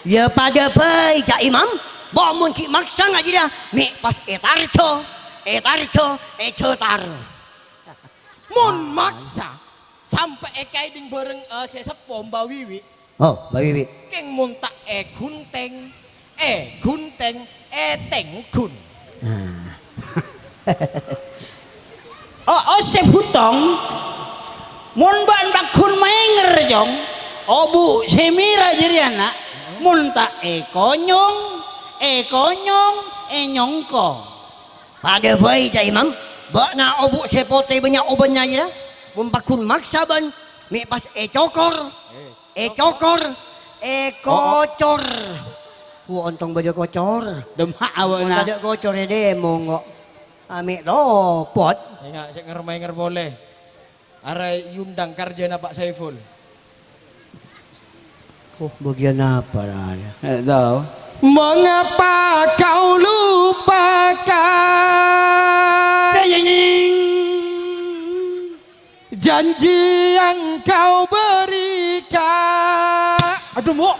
Yâ padâ bhâi, Ca'imam. Mbok mon ghi' maksa ngajhiyâ, mè' pas ètarjho, ètarjho, èjhâtar. Mon maksa, sampè' èkaèdhing bhâreng, eh, sè seppo Mbah Wiwi. Oh, Mbah Wiwi. Kèng mon ta' èghunthèng, èghunthèng, ètèngghun. Nah. Oh, oh, sè bhuttong, mon bâ'na ta' ghun maènger, Cong, obu' sè mèra jârèya, na', mon ta' èkonyong, èkonyong, ènyongko. Padâ bhâi, Ca'imam. Bâ'na obu' sè potè bânnya' obânna, yâ. Mon pagghun maksa bân, mè' pas ècokor. Ècokor, èkocor. Wah, ontong bâdâ kocor. Dâmma' abâ'na. Mon tadâ' kocor è dâmong kok. Amè' lopot. Enga' sè nger-maènger polè. Arè èondhâng karjâna Pak Saiful. Oh, bâgiyân apa, Ran? Nggak tahu. Mengapa kau lupakan? Janji yang kau berikan. Aduh, Mbok.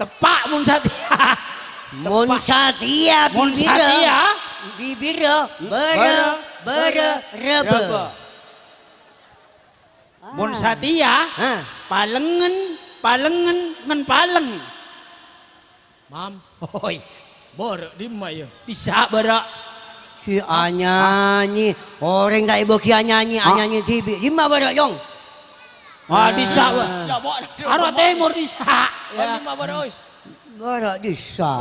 Teppa' mon satèya. Mon satèya Mon bibirra. Satèya. Bibirra. Bârâ, bârâ, bârâ, râbâ. Râbâ. Mon Ah. satèya, Hah? palengngen, palengngen, ngen paleng. Mam. Oi. Bârâ' dimma, yâ? Bisa, bârâ'. Si anyanyi. Orèng ta' èbâgi anyanyi, Hah? anyanyi dhibi'. Dimma bârâ', Yong? Ah, bisa, Bâ. Ya, Bâ. Aro Tèmor bisa. Ya. Dimma bârâ', Os? Bârâ' bisa.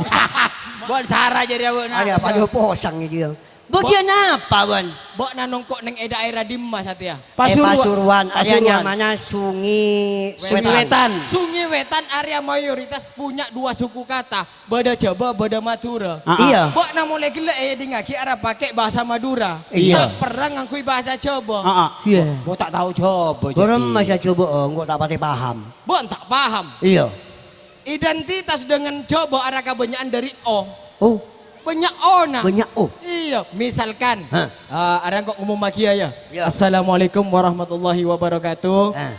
Bâ, sara jârèya, Bâ, na. Arèya padâ posang iki, Yong. Bâgiân apa, Bân? Bâ'na nongko' neng è dhaèra dimma satèya? Pasuruan. Eh, Pasuruan. Arèya Pasuruan. nyamana Sungi Sungi Wètan. Wètan. Sungi Wètan arèya mayoritas punya dua suku kata, bâdâ Jhâbâ, bâdâ Madhurâ. Ah, ah. Iyâ. Bâ'na molaè ghellâ' èdingngaghi arèya pakè bhâsa Madhurâ. Iyâ. Ta' perrang ngangghuy bhâsa Jhâbâ. Ah, ah. Iyâ. Bâ, ta' tao Jhâbâ, Bârâmma jadi. sè Jhâbâ, oh, engko' ta' patè paham. Bâ, ta' paham. Iyâ. Identitas dengan Jhâbâ arèya kabânnya'an dâri O. Oh. Bânnya' O-na. Bânnya' O. Iyâ, misalkan, Hah. eh, arèya engko' ngomomaghiyâ, yâ. Yâ. Assalamualaikum warahmatullahi wabarakatuh. Hah.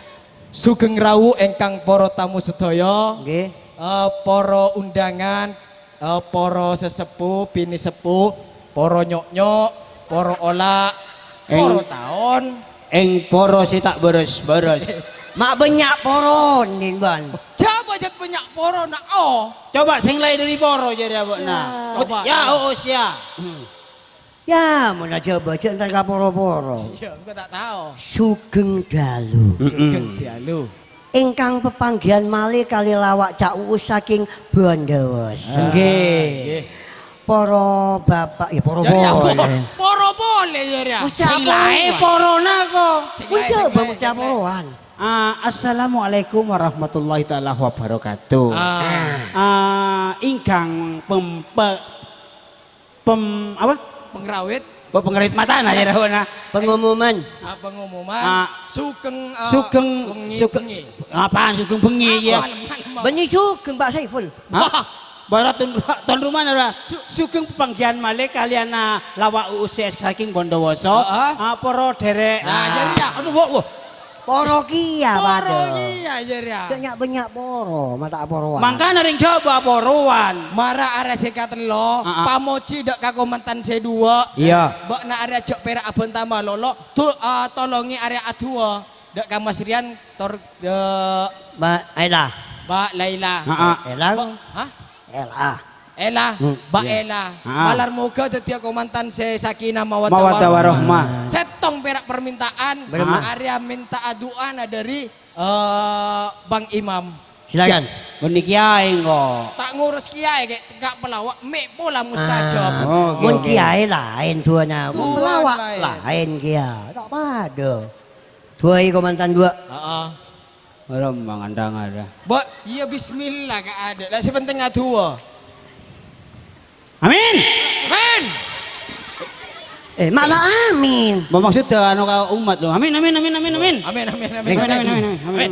Sugeng rabu èngkang para tamu sadhâjâ. Ngghi. Eh, para undangan, eh, para saseppo, binè seppo, para nyok-nyok, para ola', Eng- para taon. Eng poro sè ta' bârâs-bârâs. Ma' bânnya' poro, Nin, Bân. Jhâbâ jhât bânnya' poro, na', oh. Coba sè laèn dâri poro jârèya, bâ'na. Nah, coba. Ya, oh, oh, sia. Hmm. Ya, mon aja bâjâ entar ka poro-poro. Iya, engko' ta' tao. Sugeng dalu. Mm-mm. Sugeng dalu. Ingkang pepanggihan malih kalè lawa' Cak Uus saking Bondowoso. Ah, nggih. Nggih. Para bapak, ya, para Jârèya polè. Para polè, jârèya. Wis, Cak, sing laè polè. Porona kok. Sing laè, Wis, sing coba laè, mesti sing laè. Porowan. Ah, assalamualaikum warahmatullahi taala wabarakatuh. Ah. Ah, ingkang pempe-, pem-, apa? Pengrawit. Oh, pengrawit matana ya, Rahuna. Pengumuman. Ah, pengumuman. Ah, Sugeng, ah, sugeng, bengi, sugeng, bengi. Apaan sugeng bengi, ya? Malem, malem, malem. Bengi sugeng, Pak Saiful. Hah? Wah. Bara ton, ton rumana, Ra? Su-, sugeng pepanggihan malih kalian, ah, lawa' U U C S saking Bondowoso. Heeh. Ah, poro derek. Nah, jadi ya. Aduh, wo, wo. Poro kiya, Poro padha. Kiya, jârèya. Cek nyak-bânnya' poro, mata porowan. Mangkana rèng Jhâbâ porowan. Mara arè sè katello, Ah, ah. Pamojhi dâ' ka komantan sè duwâ'. Iya. Bâ'na arè jhâ' pèra' abhânta malolo, du-, ah, tolongè arè aduwâ. Dâ' ka Mas Rian, tor, dâ' Mbak Ella. Mbak Laila. Ah, ah. Ella. Mbak, hah? Ella. Ella, Hmm, Mbak iya. Ella. Ah. Malar moghâ dhâddhiyâ komantan sè sakinah mawaddah Mawaddah warahmah. warahmah. Sèttong pèra' permintaan, Bener, Mbak. Arèya minta adu'ana dâri, eh, Bang Imam. Silakan. Bânnè kiyaè engko'. Ta' ngurus kiyaè, kè, ka' pelawa', mè' pola mustajab. Ah, Oh, oke, mon oke. kiyaè laèn duwâna, mon Duwâna pelawa' laèn. laèn kiya. Ta' padâ. Duwâi komantan duwâ'. Heeh. Ora mangan tangan, ya. Mbok, iya, bismillah, ka adâ'. Lah, sè penting aduwâ. Amin. Amin. Eh, malah amin. Mbok, maksud anu ka umat lo. Amin, amin, amin, amin, amin. Amin, amin, amin, Amin, amin, amin. amin, amin, amin, amin. Amin.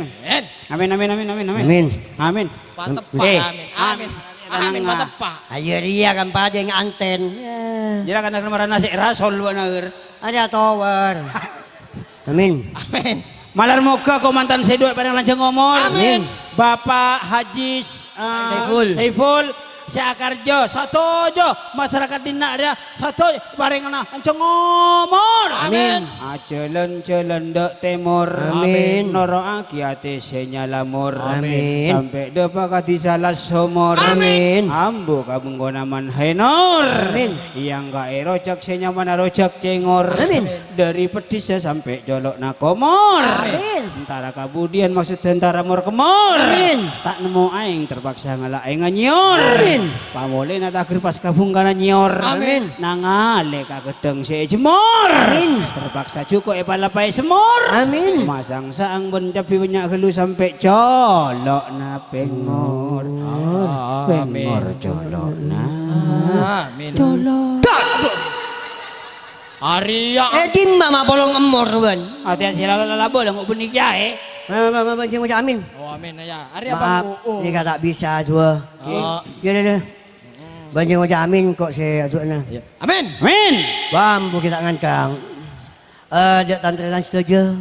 Amin, amin, amin, amin, amin. Amin. Amin. Pateppa', Eh. amin. Amin. Amin, Amin, pateppa'. Ayo, riya kan padha nganten. Ya. Jera kan marana sik rasol, Pak Nair. Ada tower. Amin. Amin. Malar moghâ komantan sè duwâ' parèng lanjhâng omor. Amin. Bapak Haji, eh, Saiful. Saiful, sè akarja, sadhâjâ masyarakat dinna' rèya, sadhâjâ parèngana lanjhâng omor. Amin. Ajhâlân-jhâlân dâ' tèmor. Amin. Noro'aghi atè sè nyalamor. Amin. Sampè' dâpa' ka dissa' la somor. Amin. Ambu ka bengkona man hainor. Amin. Èyangka'è rojhâk sè nyamana rojhâk cengor. Amin. Dâri peddhissa sampè' colo'na komor. Amin. Entara kabudiyân maksud entara mor-kemmor. Amin. Ta' nemmo aèng terpaksa ngala' aèngnga nyor. Amin. Pamolèna tager pas ka bungkana nyor. Amin. Nangalè ka geddhâng sè èjemmor. Amin. Terpaksa jhuko' èpalapaè semmor. Amin. Masang saang bân cabbhi bânnya' ghâllu sampè' colo'na pèngor. Amin. Pèngor colo'na. Amin. Colo'. Arèya. Eh, dimma ma' polong emmor, Bân? Ati-ati sira lalabâ la ngghu' bânnè kiyaè. Ma, ma, ma, ma, sing maca amin. Oh, amin, ya. Arèya Maaf, Bang Uus. Nèka ta' bisa, duwâ'. Oh. Ya, ya, ya. Bân sing maca amin kok sè adu'na. Iya. Amin. Amin. Bâ, ambu kita ngandhâng. Eh, dâ' tan-tarètan sadhâjâ,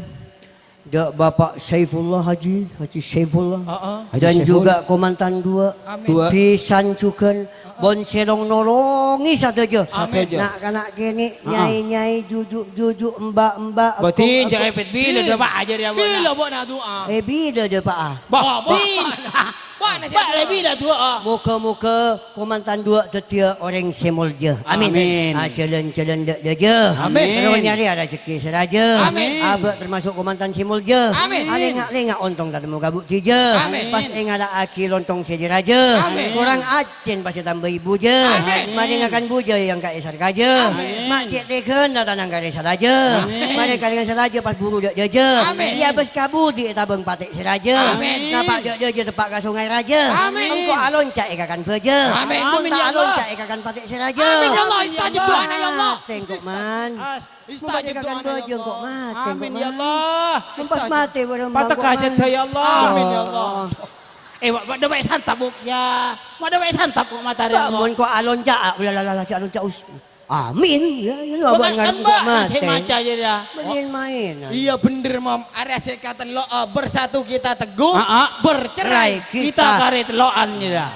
dâ' Bapak Saifullah Haji, Haji Saifullah, Heeh. Haji dan Saiful. Juga Komandan dua, Amin. Dua. Bhisan jhughân, bân sè long-nolongè sadhâjâ. Amin. Sadhâjâ. Na'-kana' kènè', Heeh. Nyai-nyai, juju'-juju', embak-embak, Bâdhi, engko'-, jhâ' engko'. Epet bilâ, Dâ', Pak, ajhâr ya, Bu, Bila, ya. Bu, na, du'a? Eh, bilâ, Dâ', Pak, ah? Bah, Bah, Pak. Bin. Pak, na, Pak, sè lebbi du'a. Dah du'a. Moga-moga Komandan dua dhâddhiyâ orèng sè molja. Amin. Amin. Ah, jhâlân-jhâlân dâ'-, dâjâ. Amin. Terro nyarè rajhekkè sè rajâ. Amin. Abâ' termasuk Komandan sè molja. Amin. Alènga'-lènga' ontong tatemmo kabu' dijâ. Amin. Pas èngala'aghi lontong sè jâ-rajâ. Amin. Korang accèn pas ètambâi bujâ. Amin. Marè ngakan bujâ yang ka èsar kajâ. Amin. Ma' cè' tèghâna tanang karè sarajâ. Amin. Marè karè sarajâ pas buru dâ'-dâjâ. Amin. Iyâ bâs kabudi ètabâng patè' sè rajâ. Amin. Napa' dâ'-dâjâ teppa' ka Songay Rajâ. Amin. Engko' alonca' è kakan bâjâ. Amin. Mon ta' Amin, ya Allah. Alonca' è kakan patè' sè rajâ. Amin, ya Allah. Istajib do'ana, ya Allah. Tengko, man. Istajib do'ana, ya Allah. Engko', man. Tengko, man. Amin, ya Allah. Pas Istajib. Patè' bareng Patè' bangko, kajât, man. Ya Allah. Amin, ya Allah. Eh, wa-, wa-, dâpa' santap, Bu. Ya. Ma' dâpa' santap, Bu, matahari, ya Allah. Mon ko' alonca', ulalala, alonca' us. Amin. Ya, ya, Bukan, abang ngarep kan, Mbak, kok mati. Saya maca aja dah. Mending main. Iya, bener, Mam. Arè sè katello', eh, bersatu kita teguh, Ah, ah. Bercerai Rai kita. Kita karè tello'an, ya dah.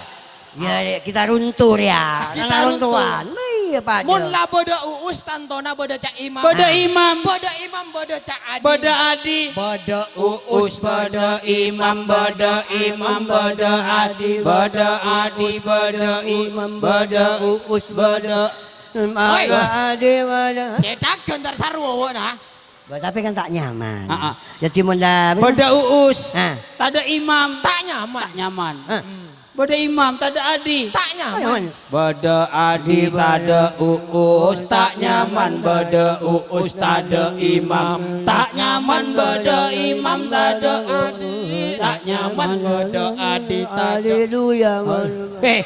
Ya, kita runtuh, ya. Kita Karena runtuh. Runtuhan. Nah, iya, Pak. Mon la bâdâ Uus, tantona bâdâ Cak Imam. Bâdâ Ah. Imam. Bâdâ Imam, bâdâ Cak Adi. Bâdâ Adi. Bâdâ Uus, bâdâ Imam, bâdâ Imam, bâdâ Adi, bâdâ Adi, bâdâ Imam, bâdâ Uus, bâdâ Oi. Mara adi mara. Cètak ghântar sarwa, wok, nah. Bah, tapi kan ta' nyaman. Heeh. Jadi, mon la-, Bâdâ Uus, Hah? Tadâ' Imam. Ta' nyaman. Ta' nyaman. Hah? Hmm. Bâdâ Imam, tadâ' Adi. Ta' nyaman. Nyaman. Bâdâ Adi, tadâ' Uus, ta' nyaman. Bâdâ Uus, tadâ' Imam. Ta' nyaman, bâdâ Imam, tadâ' Adi. Ta' nyaman, bâdâ Adi, tadâ' Haleluya, Haleluya. Eh.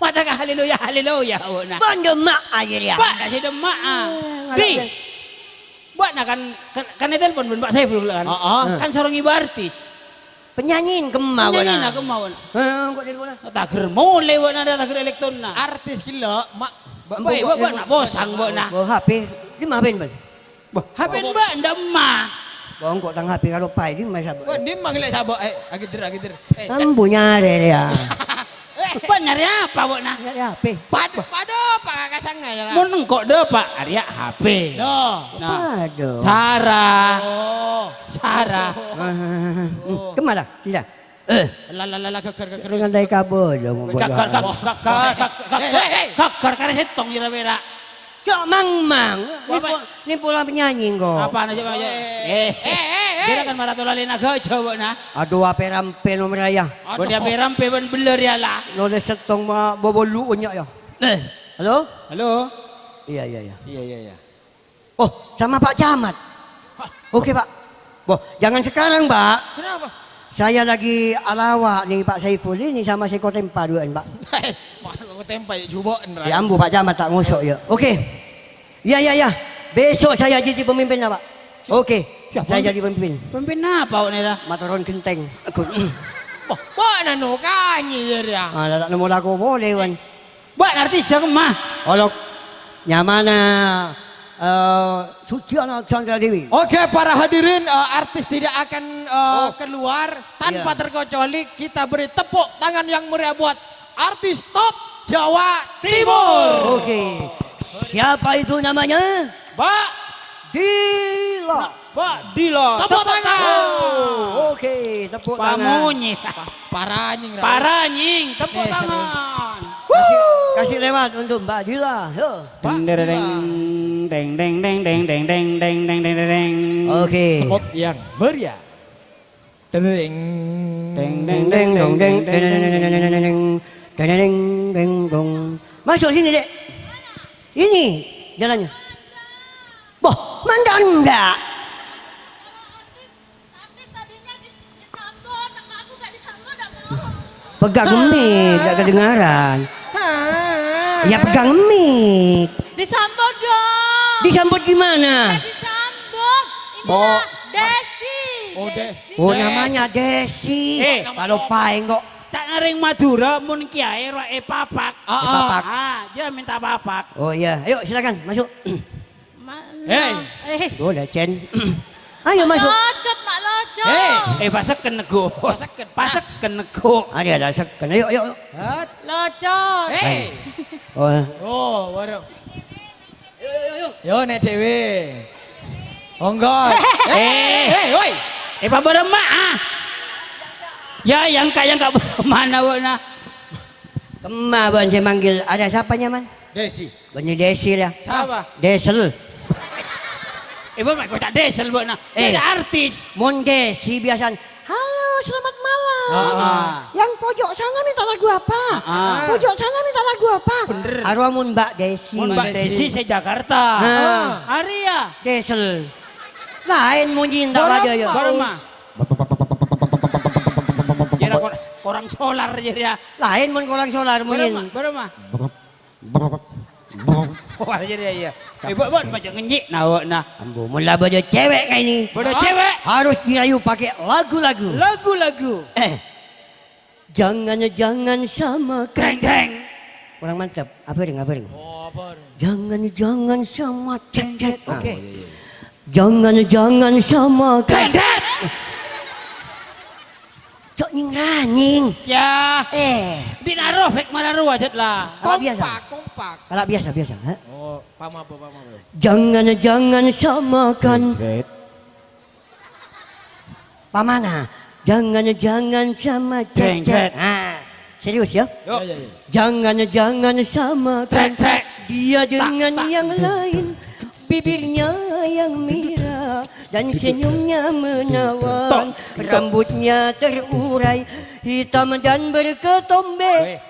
Maca ka haleluya, haleluya, wona. Bâ'na demma' aja, ya. Bâ'na sè demma', ah. Eh, Bi. Ngalak, ya. Bâ'na kan, kan, kan ditelepon bân Pak Saiful, kan? Heeh. Kan sareng ibu artis. Penyanyi kemma, Penyanyi bâ'na. Na kemma, wona. Eh, kok telepon, ah? Tager mole, bâ'na, ada tager elektron, na. Artis gila, mak, Mbak, Mbak, Mbak, Mbak, Mbak, na posang, bâ'na. Bawa H P. Di mana, Ben, Ben? Wah, H P Mbak ndak emma. Wong kok tang H P karo paè iki, Mas, Abah? Wah, ndi mang lek sabok, eh, agider, agider. Eh, Kan cek. Punya ada ya. Eh, Mbak nyari apa, Mbak, nah? Nyari H P. Pad-, padha apa kakak sanga ya, lah? Mun engko' dâpa', arya' H P. Loh. Nah. Padha. Sarah. Oh. Sarah. Ah, ah, ah, ah. Oh. Kemana? Sila. Eh. La, la, la, la, geger, geger. Dengan dai kabel, ya, ngomong. Geger, geger, geger, geger, geger, karè settong, kira-kira. Cok, mang, mang. Ini Apa? Po-, ini pola penyanyi, kok. Apaan aja, Pak? Eh, Eh, eh, eh, eh. Dia kan marah tuh lalin agak jawab, nah. Aduh, apa rampe nomor ayah? Aduh. Bodi apa rampe ban beler ya, lah. Nulis settong ma-, bobo lu unyak, ya. Eh. Halo? Halo? Iya, iya, iya. Iya, iya, iya. Oh, sama Pak Camat. Hah? Oke, Pak. Boh, jangan sekarang, Pak. Kenapa? Saya lagi alawa nih, Pak Saiful. Ini sama si Kotempa duaan, Pak. Pak Kotempa ya, coba, Ndra. Ya ambu, Pak Camat, tak ngosok, ya. Oke. Ya, ya, ya. Besok saya jadi pemimpinnya, Pak. Siap. Oke. Siap, saya pemimpin. Jadi pemimpin. Pemimpin apa, Pak Nera? Matoron Genteng. Boh, boh, nanu kanyi, ya, ya. Ah, tak nemu lagu boleh, Wan. Mbak, artis siapa, mah? Olok. Nyamana, eh, Sudiana Chandra Dewi. Oke, para hadirin, eh, artis tidak akan, eh, Oh. keluar tanpa Iya. terkecuali kita beri tepuk tangan yang meriah buat artis top Jawa Timur. Oke. Siapa itu namanya? Mbak Dila. Mbak Dila. Tepuk tangan. Oh, oke, tepuk tangan. Pamunyi. Pa-, paranying, Raul. Paranying, tepuk Eh, seru. Tangan. Kasih, kasih lewat untuk Mbak Dila. Yo. Mbak Deng, deng, Dila. Deng, deng, deng. Oke. Spot yang meriah. Deng. Deng, deng, deng, dong, deng, deng, deng, deng, deng, deng, deng, deng, deng, deng, dong. Masuk sini, Dek. Ini jalannya. Boh, mandang ndak? Pegang mic, nggak kedengaran. Hah? Ya, pegang mic. Disambut dong. Disambut gimana? Ya, disambut. Ini Oh. lah, Desi. Oh, Desi. Desi. Oh, Desi. Desi. Eh. Kalau paeng kok. Tak ngareng Madura, mun kiai roh e papak. Ah, E papak. Ah, dia minta papak. Oh, iya. Ayo, silakan masuk. Hei. Eh. Boleh, Cen. Ayo masuk. Locot, Mak, locot. Hei. Eh, pasekken nego. Pasekken. Pasekken nego. Ayo, ada sekken. Ayo, ayo. Hat. Locot. Hei. Oh. Oh, waduh. Yo, nek dhewe. Monggo. Eh. Eh, eh, woi. Eh, Pak Barema, ah. Ya, yang kaya enggak mana, Bu, nah. Kemma, bân, sè manggil. Ada siapa, nyaman? Desi. Bânnè Desi, ya. Siapa? Desel. Eh, Bu, kok ca'na Desel, Bu, nah. Eh. Ada artis. Mon Desi biasanya, "Halo, selamat malam. Ah, ah. Yang pojok sana minta lagu apa? Ah, ah. Pojok sana minta lagu apa?" Bener. Arowa mon Mbak Desi. Mon Mbak Desi, se Jakarta. Ah. Aria. Desel. Laèn monyèna ta' Barem-, padâ, ya. Barema. Jârèya kor-, korang solar jârèya. Laèn mon korang solar monyèna. Barema, barema. Wah, jârèya, iyâ. Eh, Bu, Bu, maca ngenjik, nah, Bu, nah. Ambu, mula bâdâ cewek kayak ini. Bâdâ cewek. Harus dirayu pakai lagu-lagu. Lagu-lagu. Eh. Jangan, jangan samakan. Kreng, kreng. Kurang mantep. Apa ring, apa ring? Oh, apa ring? Jangan, jangan sama cek, cek. Oke. Ah, iya, iya. Jangan, jangan samakan. Kreng, kreng. Cok nying-ranying. Ya. Eh. Di naro fek mararu aja lah. Kalau biasa. Kompak, kompak. Kalau biasa, biasa, ha? Oh, paham apa, paham apa? Jangan, jangan samakan. Kreng, kreng. Pamana, jangan-jangan sama Jeng, cecet. Jeng. Ah, serius ya? Yuk. Ya, ya, ya. Jangan-jangan sama Trek, trek. Dia dengan yang lain. Bibirnya yang merah dan senyumnya menawan. Rambutnya terurai, hitam dan berketombe. Weh.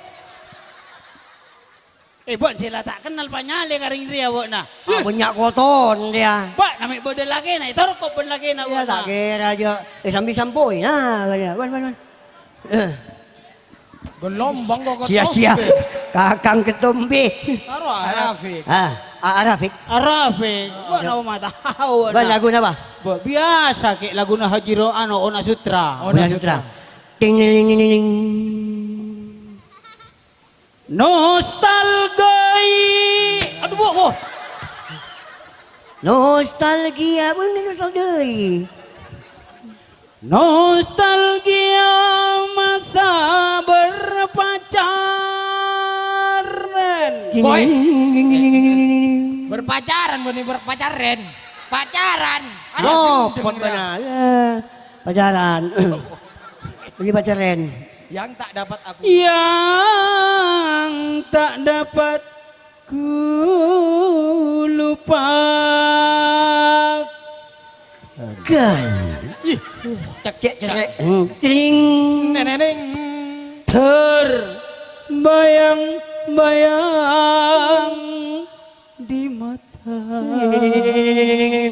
Eh, Bu, sè la ta' kennal panyalè ka rèng rèya, Bu, nah. Ah, bânnya' koton dia. Bu, namè bâdâ lakèna, ètorko' bân lakèna, Bu, nah. Iya, ta' kèra jâ'. Eh, sambi sampoi. Nah, kaya, wan, wan, wan. Eh. Gelombang kok sia-sia. Kakang ketombe. Karo Arafik. Ah, A-, Arafik. Arafik. Bu, nama tahu, Bu, nah. Lagu napa? Bu, biasa, kè, laguna Haji Ro-, anu, Ona Sutra. Ona Sutra. Ting, ning, ning, ning, ning. Nostalgia. Aduh, Bu, Bu. Nostalgia, Bu, ini nostalgia. Nostalgia masa berpacaran. Boy. Berpacaran, Bu, ini berpacaran. Pacaran. Aduh, gendeng, gendeng, benar. Pacaran. Bagi pacaran. Yang tak dapat aku. Yang tak dapat ku lupa. Gan. Ih. Cek, cek, cek. Hmm. Celing. Neneneng. Terbayang-bayang di mata.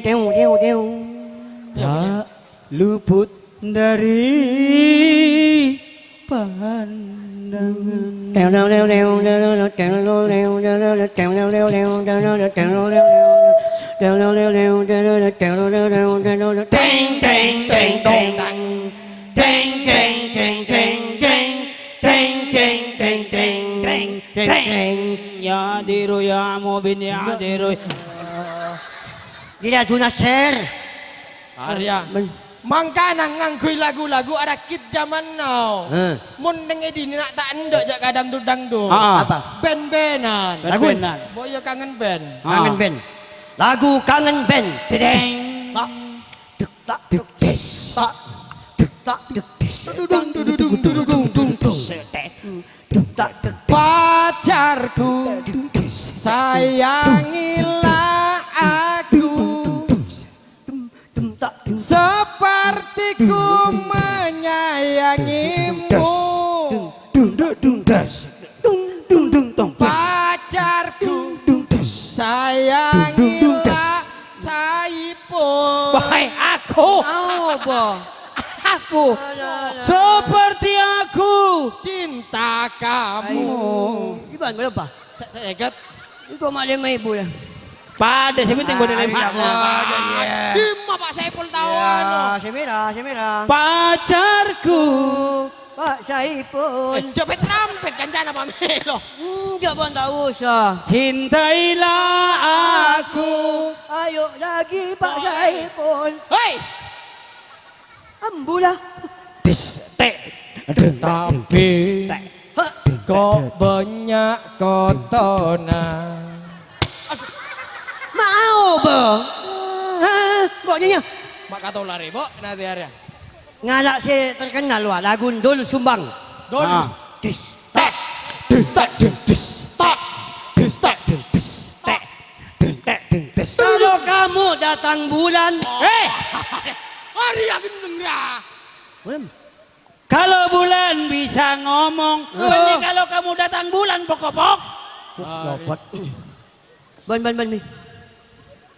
Teu, teu, teu. Tak luput dari pandangan. Teng, teng, teng, teng, teng. Teng, teng, teng, teng, teng. Teng, teng, teng, teng, teng. Teng, teng, teng. Ya diru, ya mubin, ya diru. Jadi, Ajunaser. Arya. Men- Mangkana ngangghuy lagu-lagu arakit jaman now. Heh. Mon neng è dinna' ta' endâ' jâ' ka dangdut-dangdut. Ah, ah. Apa? Band-bandan. Lagu? Band-bandan. Mbok iyâ kangen band. Ah. Kangen band. Lagu kangen band. Dedeng. Tak. Duk tak duk des. Tak. Duk tak duk des. Dudung, dudung, dudung, dudung, dudung. Duk tak duk des. Pacarku, sayangilah aku. Duk tak duk. Seperti ku menyayangimu. Dung, dung, dung, das. Dung, dung, dung, tong, das. Pacarku, dung, dung, das. Dung, dung, dung, das. Sayangilah Saipul. Wahai aku. Apa? Aku. Aduh, aduh, aduh. Seperti aku cinta kamu. Ayo. Gimana, berapa? Sa-, seket. Itu mah lima ribu ya. Padâ, sè penting bâdâ lèma'. Ah, iya, padâ, iya. Dimma Pak Saipul tao anu. Ya, sè mèra, sè mèra. Pacarku. Pak Saipul. Eh, jhâ' pèt-rampèt kancana Pak Melo. Enggak, Bang, tak usah. Cintailah aku. Ayo lagi, Pak Saipul. Hei! Ambula. Dis, tek. Tapi, kok banyak kotona? Mau, Bang. Hah? Kok nyanyi? Mak katolare, Bok, nanti hari. Ngala' sè terkenal, wa, lagu Dul Sumbang. Dul. Ah. Dis, tak, dul, tak, dul, dis, tak. Dis, tak, dul, dis, tak. Dis, tak, dul, dis. Kalau kamu datang bulan. Eh, hari yang gendeng, ya. Belum. Kalau bulan bisa ngomong, oh. Bener, kalau kamu datang bulan, pok-pok. Lopot. Ban, ban, ban, mi.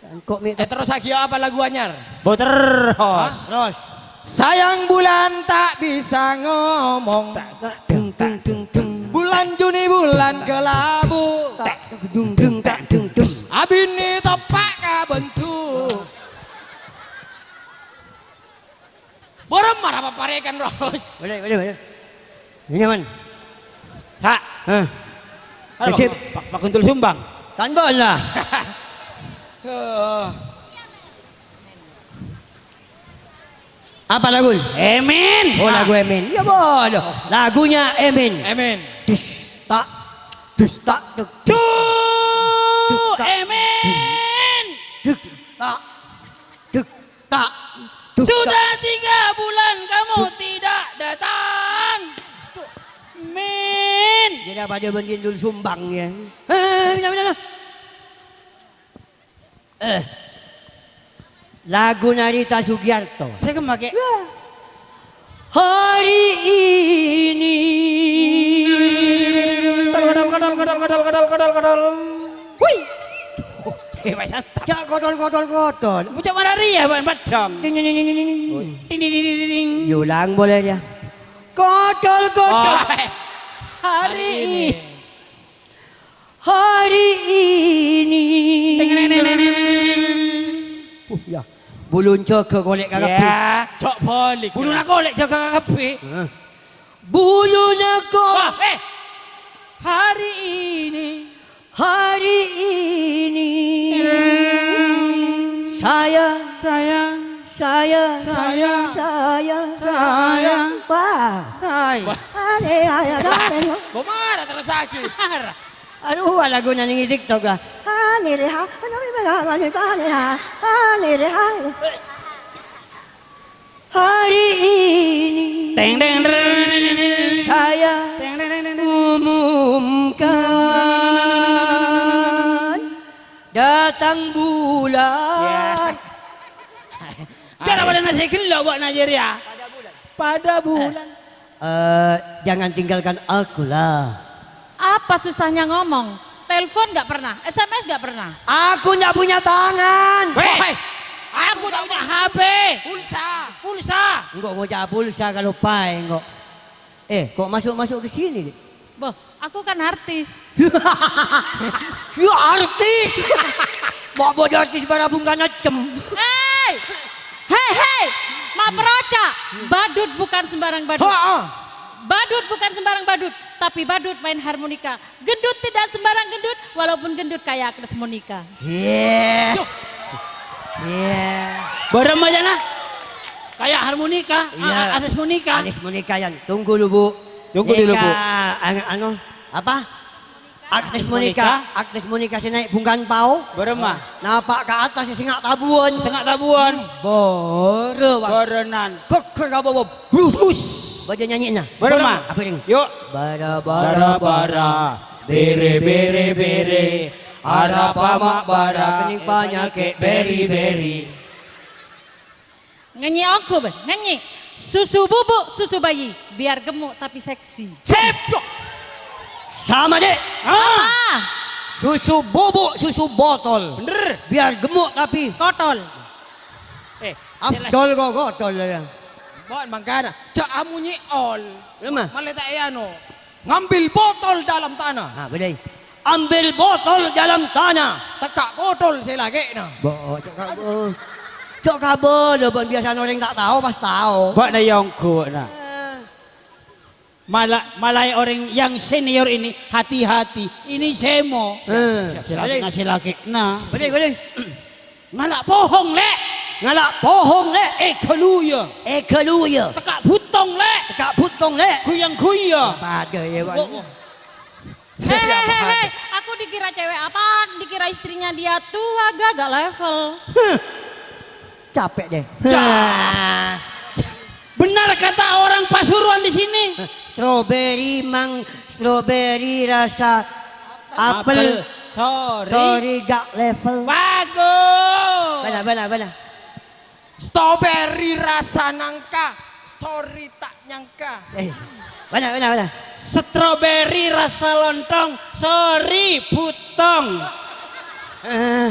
Engko' mi. Eh, terros lagi apa lagu anyar? Bo terros. Hah? Terros. Sayang bulan tak bisa ngomong. Tak, tak, dung, dung, dung, dung. Bulan Juni bulan kelabu. Tak, dung, dung, tak, dung, dung. Abine tepak ka bentuk. Borem marah paparekan, Ros. Boleh, boleh, boleh. Ini nyaman. Hak. Hah. Halo, Sip. Pak, Pak Guntul Sumbang. Kan bola. Heeh. Apa lagu? Emin. Oh, lagu Emin. Ya, bodoh. Lagunya Emin. Emin. Dus, tak. Dus, tak. Duk, duk. Duh, dus, tak. Emin. Duk, tak. Duk, tak. Duk, tak. Sudah tiga bulan kamu tidak datang. Min. Jadi apa dia bandingin Dul Sumbang, ya? Eh, benar, benar, benar. Eh. Lagu Narita Sugiarto. Saya kemake. Wah. Hari ini. Kodol, kodol, kodol, kodol, kodol, kodol, kodol. Wih. Eh, Mas Santap. Cak kodol, kodol, kodol. Mucak malaria, Bang, padang. Ding, ding, ding, ding, ding. Ding, ding, ding, ding, ding. Diulang boleh dia. Kodol, kodol. Oh. Hari ini. Hari ini. Teng, teng, teng, teng, teng. Uh, ya. Bulun jaga kolek kakabbi. Ya, cok balik. Buluna kolek jaga kakabbi. Hah? Buluna ko- Wah, eh. Hari ini. Hari ini. Hmm. Saya. Saya. Saya, saya, saya, saya. Wah. Hai. Wah. Ane, aya, ane, ane. Bo marah terros lagi. Marah. Aduh, wah, lagu nang neng TikTok, ah. Ane, re, ha. Ane, re, ha. Ane, re, ha. Hari ini. Teng, teng, teng. Saya. Teng, teng, teng, teng, teng. Umumkan. Datang bulan. Ya. Jangan pada nasi gelo buat Nigeria. Pada bulan. Eh, jangan tinggalkan aku lah. Apa susahnya ngomong? Telepon nggak pernah, S M S nggak pernah. Aku nggak punya tangan. Weh, aku tak punya H P. Pulsa, pulsa. Enggak mau cari pulsa kalau pai enggak. Eh, kok masuk-masuk ke sini, Dik? Boh, aku kan artis. Ya, artis. Mau bojo artis bara bungkana cem. Hei! Hei, hei! Maproca, badut bukan sembarang badut. Ha, ha. Badut bukan sembarang badut, tapi badut main harmonika. Gendut tidak sembarang gendut, walaupun gendut kayak Agnes Monica. Iya. Iya. Bareng aja nah. Kayak harmonika, iya. A-, Agnes Monica. Agnes Monica, yan. Tunggu dulu, Bu. Tunggu dulu, Bu. Nika, an-, anu, apa? Agnes Monica, Agnes Monica sing naik bungkan pao. Bareng, Ma. Napa' ka atas sing sengak tabuan. Sengak tabuan. Boro, Bang. Barenan. Geger ka bawah. Bus. Bus. Baca nyanyinya. Bareng, Ma. Apa ini? Yuk. Bara, bara, bara, bere, bere, bere. Arapa ma' bara, kening panyakit beri-beri. Nyanyi ongghu, Bang. Nyanyi. Susu bubuk, susu bayi. Biar gemuk tapi seksi. Sip. Sama, Dek. Ah. Apa? Susu bubuk, susu botol. Bener. Biar gemuk tapi kotol. Eh, Abdol kok kotol ya. Mon mangkana, jhâ' amunyi ol. Lema. Malè ta' è anu. Ngambil botol dalam tanah. Ah, bener. Ambil botol dalam tanah. Tekka' kotol sè lakè'na. Bo, cok ka-, cok kabâ lho, bân biyasana orèng ta' tao, pas tao. Bâ'na yongghu, na. Eh. Mala-, malaè orèng yang senior ini hati-hati. Ini semo. Eh. Sè lakè'na, sè lakè'na. Bener, bener. Ngala' pohong, Lè'. Ngala' pohong, Lè'. Èghâluya. Èghâluya. Tekka' bhuttong, Lè'. Tekka' bhuttong, Lè'. Ghuyang-ghuya. Padâ, yâ, Wan. Oh, oh. Hei, hei, hei, hei. Aku dikira cewek apaan? Dikira istrinya dia tua, gak, gak level. Huh. Capek deh. Dah. Benar kata orang Pasuruan di sini. Strawberry, mang, strawberry rasa apel. Apel. Sorry. Sorry, gak level. Bagus. Bala, bala, bala. Strawberry rasa nangka, sorry, tak nyangka. Eh, bala, bala, bala. Strawberry rasa lontong, sorry, bhuttong. Eh,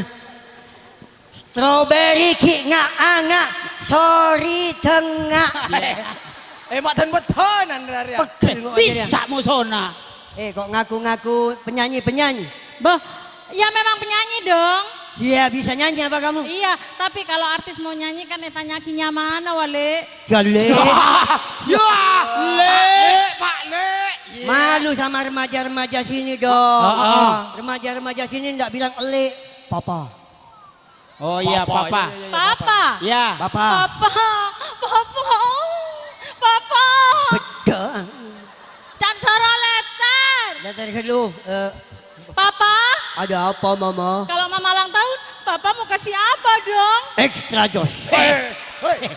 strawberry ghi' nga'-anga', sorry, cengnga'. Eh, ma' dan wedonan, Rarya. Pegel kok. Bisa mosona. Eh, kok ngaku-ngaku penyanyi-penyanyi? Bah, ya memang penyanyi dong. Iya, bisa nyanyi apa kamu? Iya, tapi kalau artis mau nyanyi kan ditanya aghina mana, Wale? Jale. Ya, Lè'. Pak Lè', Pak Lè'. Iya. Malu sama remaja-remaja sini dong. Heeh. Remaja-remaja sini ndak bilang "Lè'", "Papa". Oh iya, Papa, Papa. Iya, iya, iya, Papa. Papa. Ya. Papa. Papa. Papa. Papa. Pegang. Can soro letter. Letter hello, eh. Papa. Ada apa, Mama? Kalau Mama ulang tahun, Papa mau kasih apa dong? Extra jos. Eh, hei.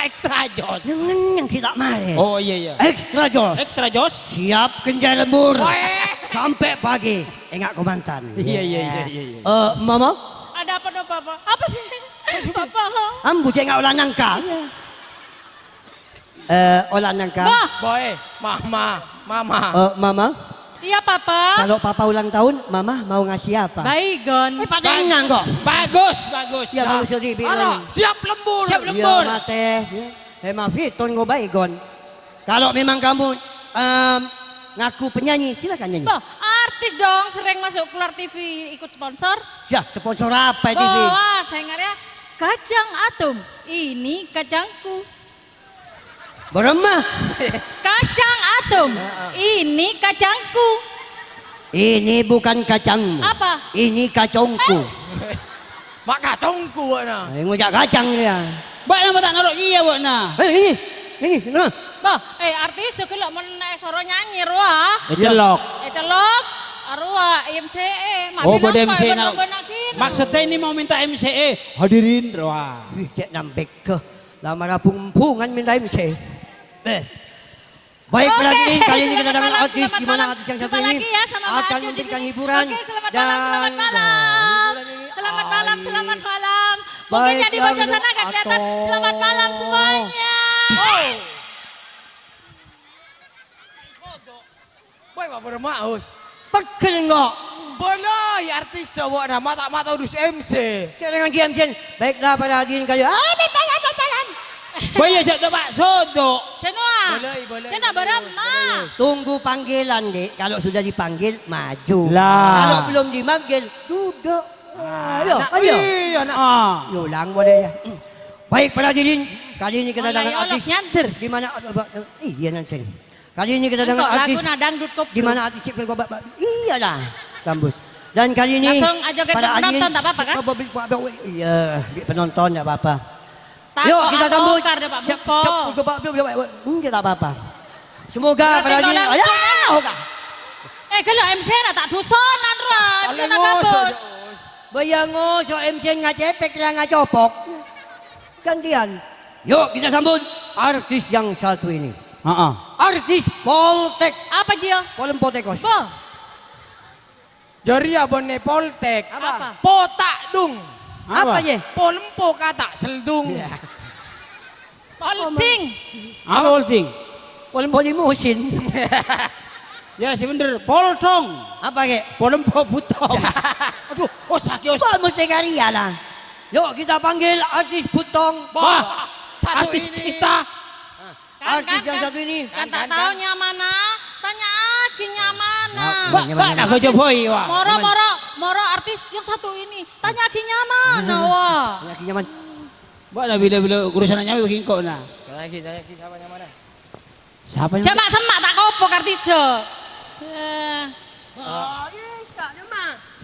Extra jos. Yang, yang kita mare. Oh, iya, iya. Extra jos. Extra jos. Siap kencang lembur. Weh. Sampai pagi. Enggak komantan. Iya, iya, iya, iya, iya. Eh, Mama? Ada apa dong, Papa? Apa sih? Papa. Ambu cek enggak olah nangka. Eh, olah nangka. Bah. Boy, Mama, Mama. Eh, Mama? Iya, Papa. Kalau Papa ulang tahun, Mama mau ngasih apa? Baygon. Eh, patengnang kok. Bagus, bagus. Ya, bagus, Odi, Odi. Ara, siap lembur. Siap lembur. Ya, mate. Ya. Hemaviton ngo Baygon. Kalau memang kamu, em, ngaku penyanyi, silakan nyanyi. Bah, artis dong sering masuk keluar T V ikut sponsor. Ya, sponsor apa T V? Wah, saya ngarep ya. Kacang Atom, ini kacangku. Beremah. Kacang Atom, ini kacangku. Ini bukan kacangmu. Apa? Ini kacongku. Eh. Mak kacongku, bâ'na. Eh, ngojak kacang dia. Bâ'na ma' ta' noro' iyâ, bâ'na. Eh, ini, ini, nah. Bah, eh, artis segala mon, eh, soro nyanyi, rowa. Eh, celok. Eh, celok. Arowa, M C E. Mak bilang bâdâ kok M C E emang na. Lomba nagina. Maksudnya ini mau minta M C E. Hadirin, rowa. Wih, cek nambek ke. Lah, mara bung-bungan minta M C. Eh. Baik, oke, para hadirin, kali ini kita selamat datang malam, artis selamat di mana malam. Artis yang satu ini akan memberikan hiburan. Jumpa lagi ya sama Pak Ajun di sini. Oke, selamat malam, dan selamat malam. Hiburan ini. Selamat malam, selamat malam. Mungkin yang di pojok sana nggak kelihatan. Selamat malam semuanya. Baik, Pak Burma, Us. Pegel, engko'. Bâlâi artis, bâ'na ma' ta' ma' tao dus M C. Cek dengan G M C. Baiklah, para hadirin kalian. Ah, pepalan, pepalan. Bâ' iyâ, jhâ' tao Pak Sodo. Cenoa. Bâlâi, bâlâi, Cenoa bâlâi, Barama. Bâlâi. Tunggu panggilan, Dik. Kalau sudah dipanggil, maju. Lah. Kalau belum dipanggil, duduk. Ah, ayo, nak, ayo. Iya, nak. Ah. Yulang boleh ya. Baik, para hadirin, kali ini kita datang artis. Di mana, iya, nanti. Kali ini kita datang artis. Di mana artis cek, iya lah, gambus. Dan kali ini para hadirin, iya, penonton nggak apa-apa. Yuk, kita sambut. Siap, siap, coba, coba, coba, enggak apa-apa. Semoga para hadirin, ya, oke. Eh, kalau M C nak tak dusonan, Ron. Paling ngosok, Jon. Bayang ngosok M C ngacepek, ngacopok. Gantian. Yuk, kita sambut artis yang satu ini. Heeh. Artis Poltek. Apa, Jio? Polem Potekos. Bo. Jârèya bânnè poltek. Apa? Apa? Potak dung. Apa? Apa, Ye? Polempo kata seldung. Iya. Polsing. Apa polsing? Polempo limusin. Ya, sih bener. Poldong. Apa, Kek? Polempo butong. Aduh, oh, sakit, oh. Kok mesti karya, lah? Yuk, kita panggil artis butong. Wah, satu artis ini. Kita. Kan, artis kan, yang kan, satu ini. Kan tak tahu nyamana, tanya lagi nyamana. Mbak, mbak, nak gojo boy, wah. Moro, moro, moro artis yang satu ini. Tanya lagi nyamana, wah. Tanya lagi nyaman. Mbak, lah, bila-bila urusan nyawa begini kok, nah. Tanya lagi, tanya lagi siapa nyamana? Siapa yang coba semak tak kopok artis, yo. Eh. Oh, bisa, cuma.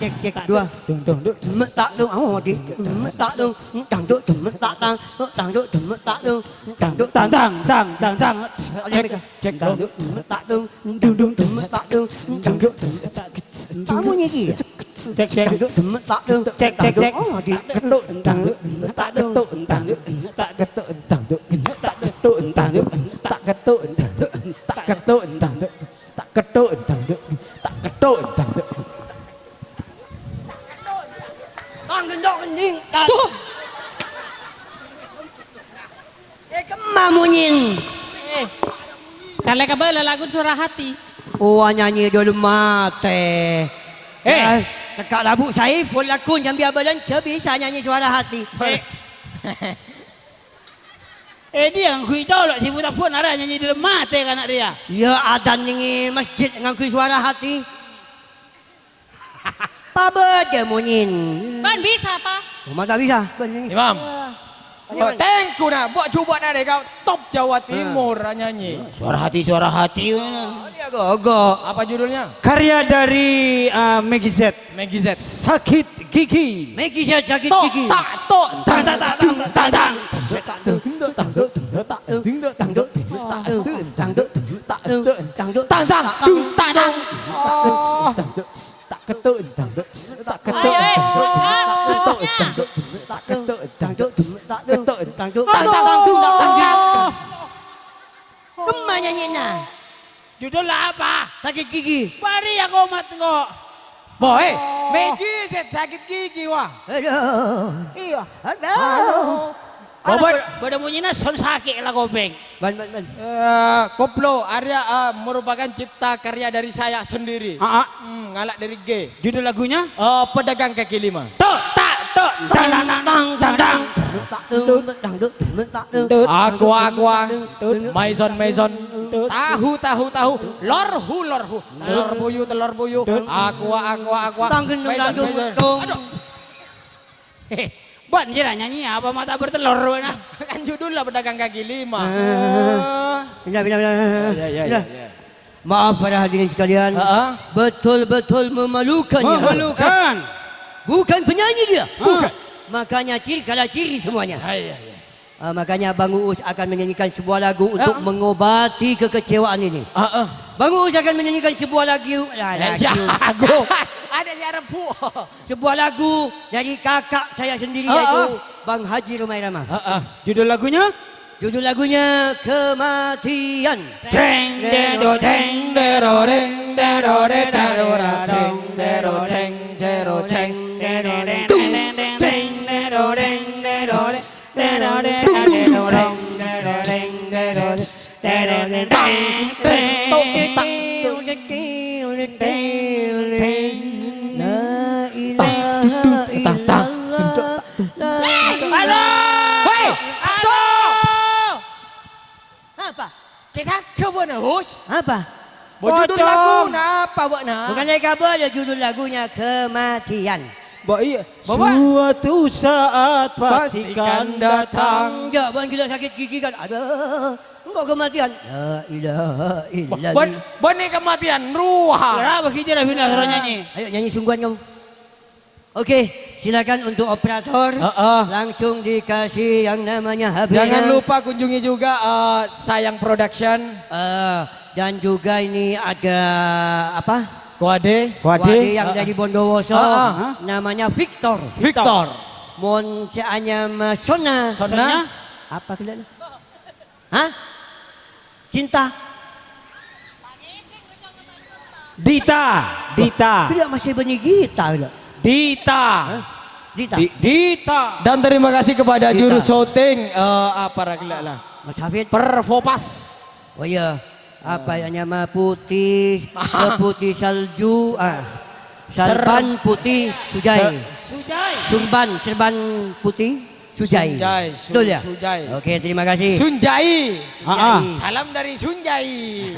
Cek, cek, dua. Dung, dung, dung. Demek tak dung, oh, di. Demek tak dung. Dangdut demek tak tang. Dangdut demek tak dung. Dangdut tang, tang, tang, tang, tang. Cek, cek, dangdut demek tak dung. Dung, dung, demek tak dung. Dangdut demek tak. Kamu nyanyi ya? Cek, cek. Dangdut demek tak dung. Cek, cek, cek. Oh, di. Ketuk, dangdut demek tak dung. Ketuk, dangdut demek tak. Ketuk, dangdut demek tak. Ketuk, dangdut demek tak. Ketuk, dangdut demek tak. Ketuk, dangdut. Tak ketuk, dangdut. Tak ketuk, dangdut. Tang gendok kening. Tuh. Eh, kemma monyèn. Eh. Kalè kabâlâ lagu Suara Hati. Oh, nyanyi dulu mate. Eh. Eh, tekka' labu Saiful lagu nyambi abâlânjhâ bisa nyanyi Suara Hati. Eh. Eh, dia ngangghuy colo' sè bu-tabbun arè nyanyi dâlem matè kana' rèya. Iyâ, adzan nèng è masjid ngangghuy Suara Hati. Pabâdâ monyèn. Bân bisa, Pa? Coma ta' bisa. Bân nyanyi. Imam. Oh, tèngghu, na', mbok jhubâ' narèka top Jawa Timur, anyanyi. Suara hati, suara hati. Apa judulnya? Karya dari, eh, Meggy Z. Meggy Z. Sakit gigi. Meggy Z sakit gigi. Tok, tak, tok, tang, tang, tang, tang, tang, tang. Tang, tang, dung, tang, tang. Tak ketuk, tak ketuk, tak ketuk, tak ketuk, tak ketuk, tak ketuk, tak ketuk, tak ketuk, tak ketuk. Kemma nyanyina? Judul apa? Sakit gigi. Bâri' aku mat engko'. Boy, Meggy Z sakit gigi, wah. Aduh. Iya. Aduh. Bâdâ, bâdâ monyèna son sakè' la kopèng. Ban, ban, ban. Eh, koplo, Arya, eh, merupakan cipta karya dari saya sendiri. Ah, ah. Hmm, ngala' dari G. Judul lagunya? Eh, Pedagang Kaki Lima. Tok, tak, tok, tang, tang, tang, tang, tang. Aqua, aqua. Maison, maison. Tahu, tahu, tahu. Lor hu, lor hu. Telor buyu, telor buyu. Aqua, aqua, aqua. Maison, maison. Aduh. Heh, bân sèra nyanyi apa mata bertelur, bân, ah? Kan judulnya Pedagang Kaki Lima. Eh. Oh. Pindah, pindah, pindah. Oh, iya, iya, iya, iya. Maaf para hadirin sekalian, heeh, betul-betul memalukan ya. Memalukan. Bukan penyanyi dia. Hah? Bukan. Makanya ciri kalah ciri semuanya. Ah, iya, iya. Ah, makanya Bang Uus akan menyanyikan sebuah lagu untuk mengobati kekecewaan ini. Heeh. Bang Uus akan menyanyikan sebuah lagu, lah, eh, lagu. Lagu. Ada si Arab, Bu. Sebuah lagu dari kakak saya sendiri, heeh, yaitu Bang Haji Rhoma Irama. Heeh. Judul lagunya? Judul lagunya Kematian. Deng, deng, do, deng, dero, deng, dero, de, dero, ra, deng, dero, deng, dero, deng, deng, deng, deng, deng, deng, dero, deng, dero, deng. La ilaha illallah. Hei, halo. Apa? Cèdhâghâ bâ'na, Hus. Apa? Bâ judul lagu napa bâ'na? Bukan lagi kabar ya, judul lagunya Kematian. Bâ, iya. Suatu saat pastikan datang. Jâ', bân ghellâ' sakit gigi kan. Aduh, engko' kematian. La ilaha illallah. Bân, bân nè kematian, rowa. Ora bâgi jârèya bhina soro nyanyi. Ayo nyanyi sungguhan kamu. Oke, silakan untuk operator. Heeh. Langsung dikasih yang namanya H P-nya. Jangan lupa kunjungi juga, eh, Sayang Production. Eh, dan juga ini ada apa? Koade. Koade. Koade yang dari Bondowoso. Heeh. Namanya Victor. Victor. Mon sè anyama Sona. Sona. Sona. Apa ghellâ'? Hah? Cinta? Dita, Dita. Tidak masih bânnè Gita, ghellâ'. Dita. Hah? Dita. Di-, Dita. Dan terima kasih kepada juru syuting, eh, apa ra ghellâ' la? Mas Hafid. Perfopas. Oh iya. Apa ya nama putih, seputih salju, ah. Ser- Sarban putih, Sujai. Ser- Sujai. Surban, serban putih. Sujai. Sunjai, Su-, betul ya? Sujai. Oke, terima kasih. Sunjai. Ah, ah. Salam dari Sunjai.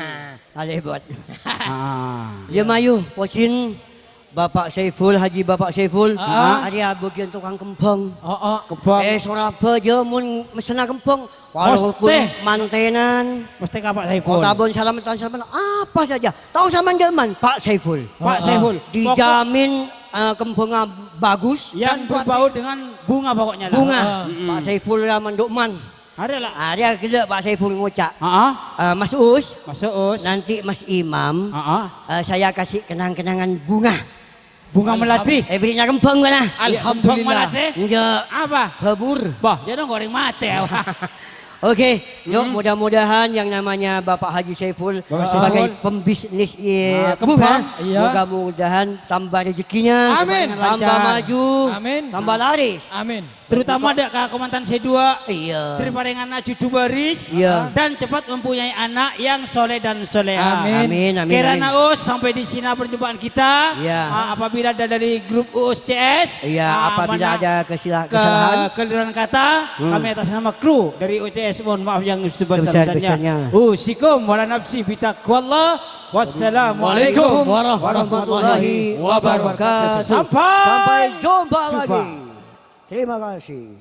Aleh buat. Ah. Ya, mayu, pocin Bapak Saiful, Haji Bapak Saiful. Ah, ah. Arèya bagian tukang kembang. Oh, oh. Kembang. Eh, Surabaya mon messenna kembang. Walaupun mantenan. Mesti ka Pak Saiful. Otabon salametan, salametan apa saja. Tahu sama jaman, Pak Saiful. Pak Saiful. Dijamin, eh, kembangnya bagus. Yang berbau dengan bunga pokoknya lah. Bunga. Heeh. Pak Saiful ya manduk man. Ada lah. Ada gila Pak Saiful ngucap. Heeh. Eh, Mas Us. Mas Us. Nanti Mas Imam, heeh, eh, saya kasih kenang-kenangan bunga. Bunga melati. Eh, belinya kembang kan, ah? Alhamdulillah. Kembang melati. Enggak. Apa? Habur. Bah, jadi orang matè, apa? Oke, yuk, mudah-mudahan yang namanya Bapak Haji Saiful sebagai pembisnis, eh, bunga, moga-mudahan tambah rezekinya, tambah maju, tambah laris. Amin. Terutama dek ka Kalimantan sè dua. Iya. Triparengan aju dua baris. Iya. Dan cepat mempunyai anak yang soleh dan soleha. Amin. Amin, amin, amin. Kirana, Us, sampai di sini perjumpaan kita. Iya. Ah, apabila ada dari grup Us C S, iya, ah, apabila ada kesila-, kesalahan, kekeliruan kata, kami atas nama kru dari U C S mohon maaf yang sebesar-besarnya. Sebesar-besarnya. Usikum wala nafsi bitaqwallah. Wassalamualaikum warahmatullahi wabarakatuh. Sampai jumpa lagi. Terima kasih.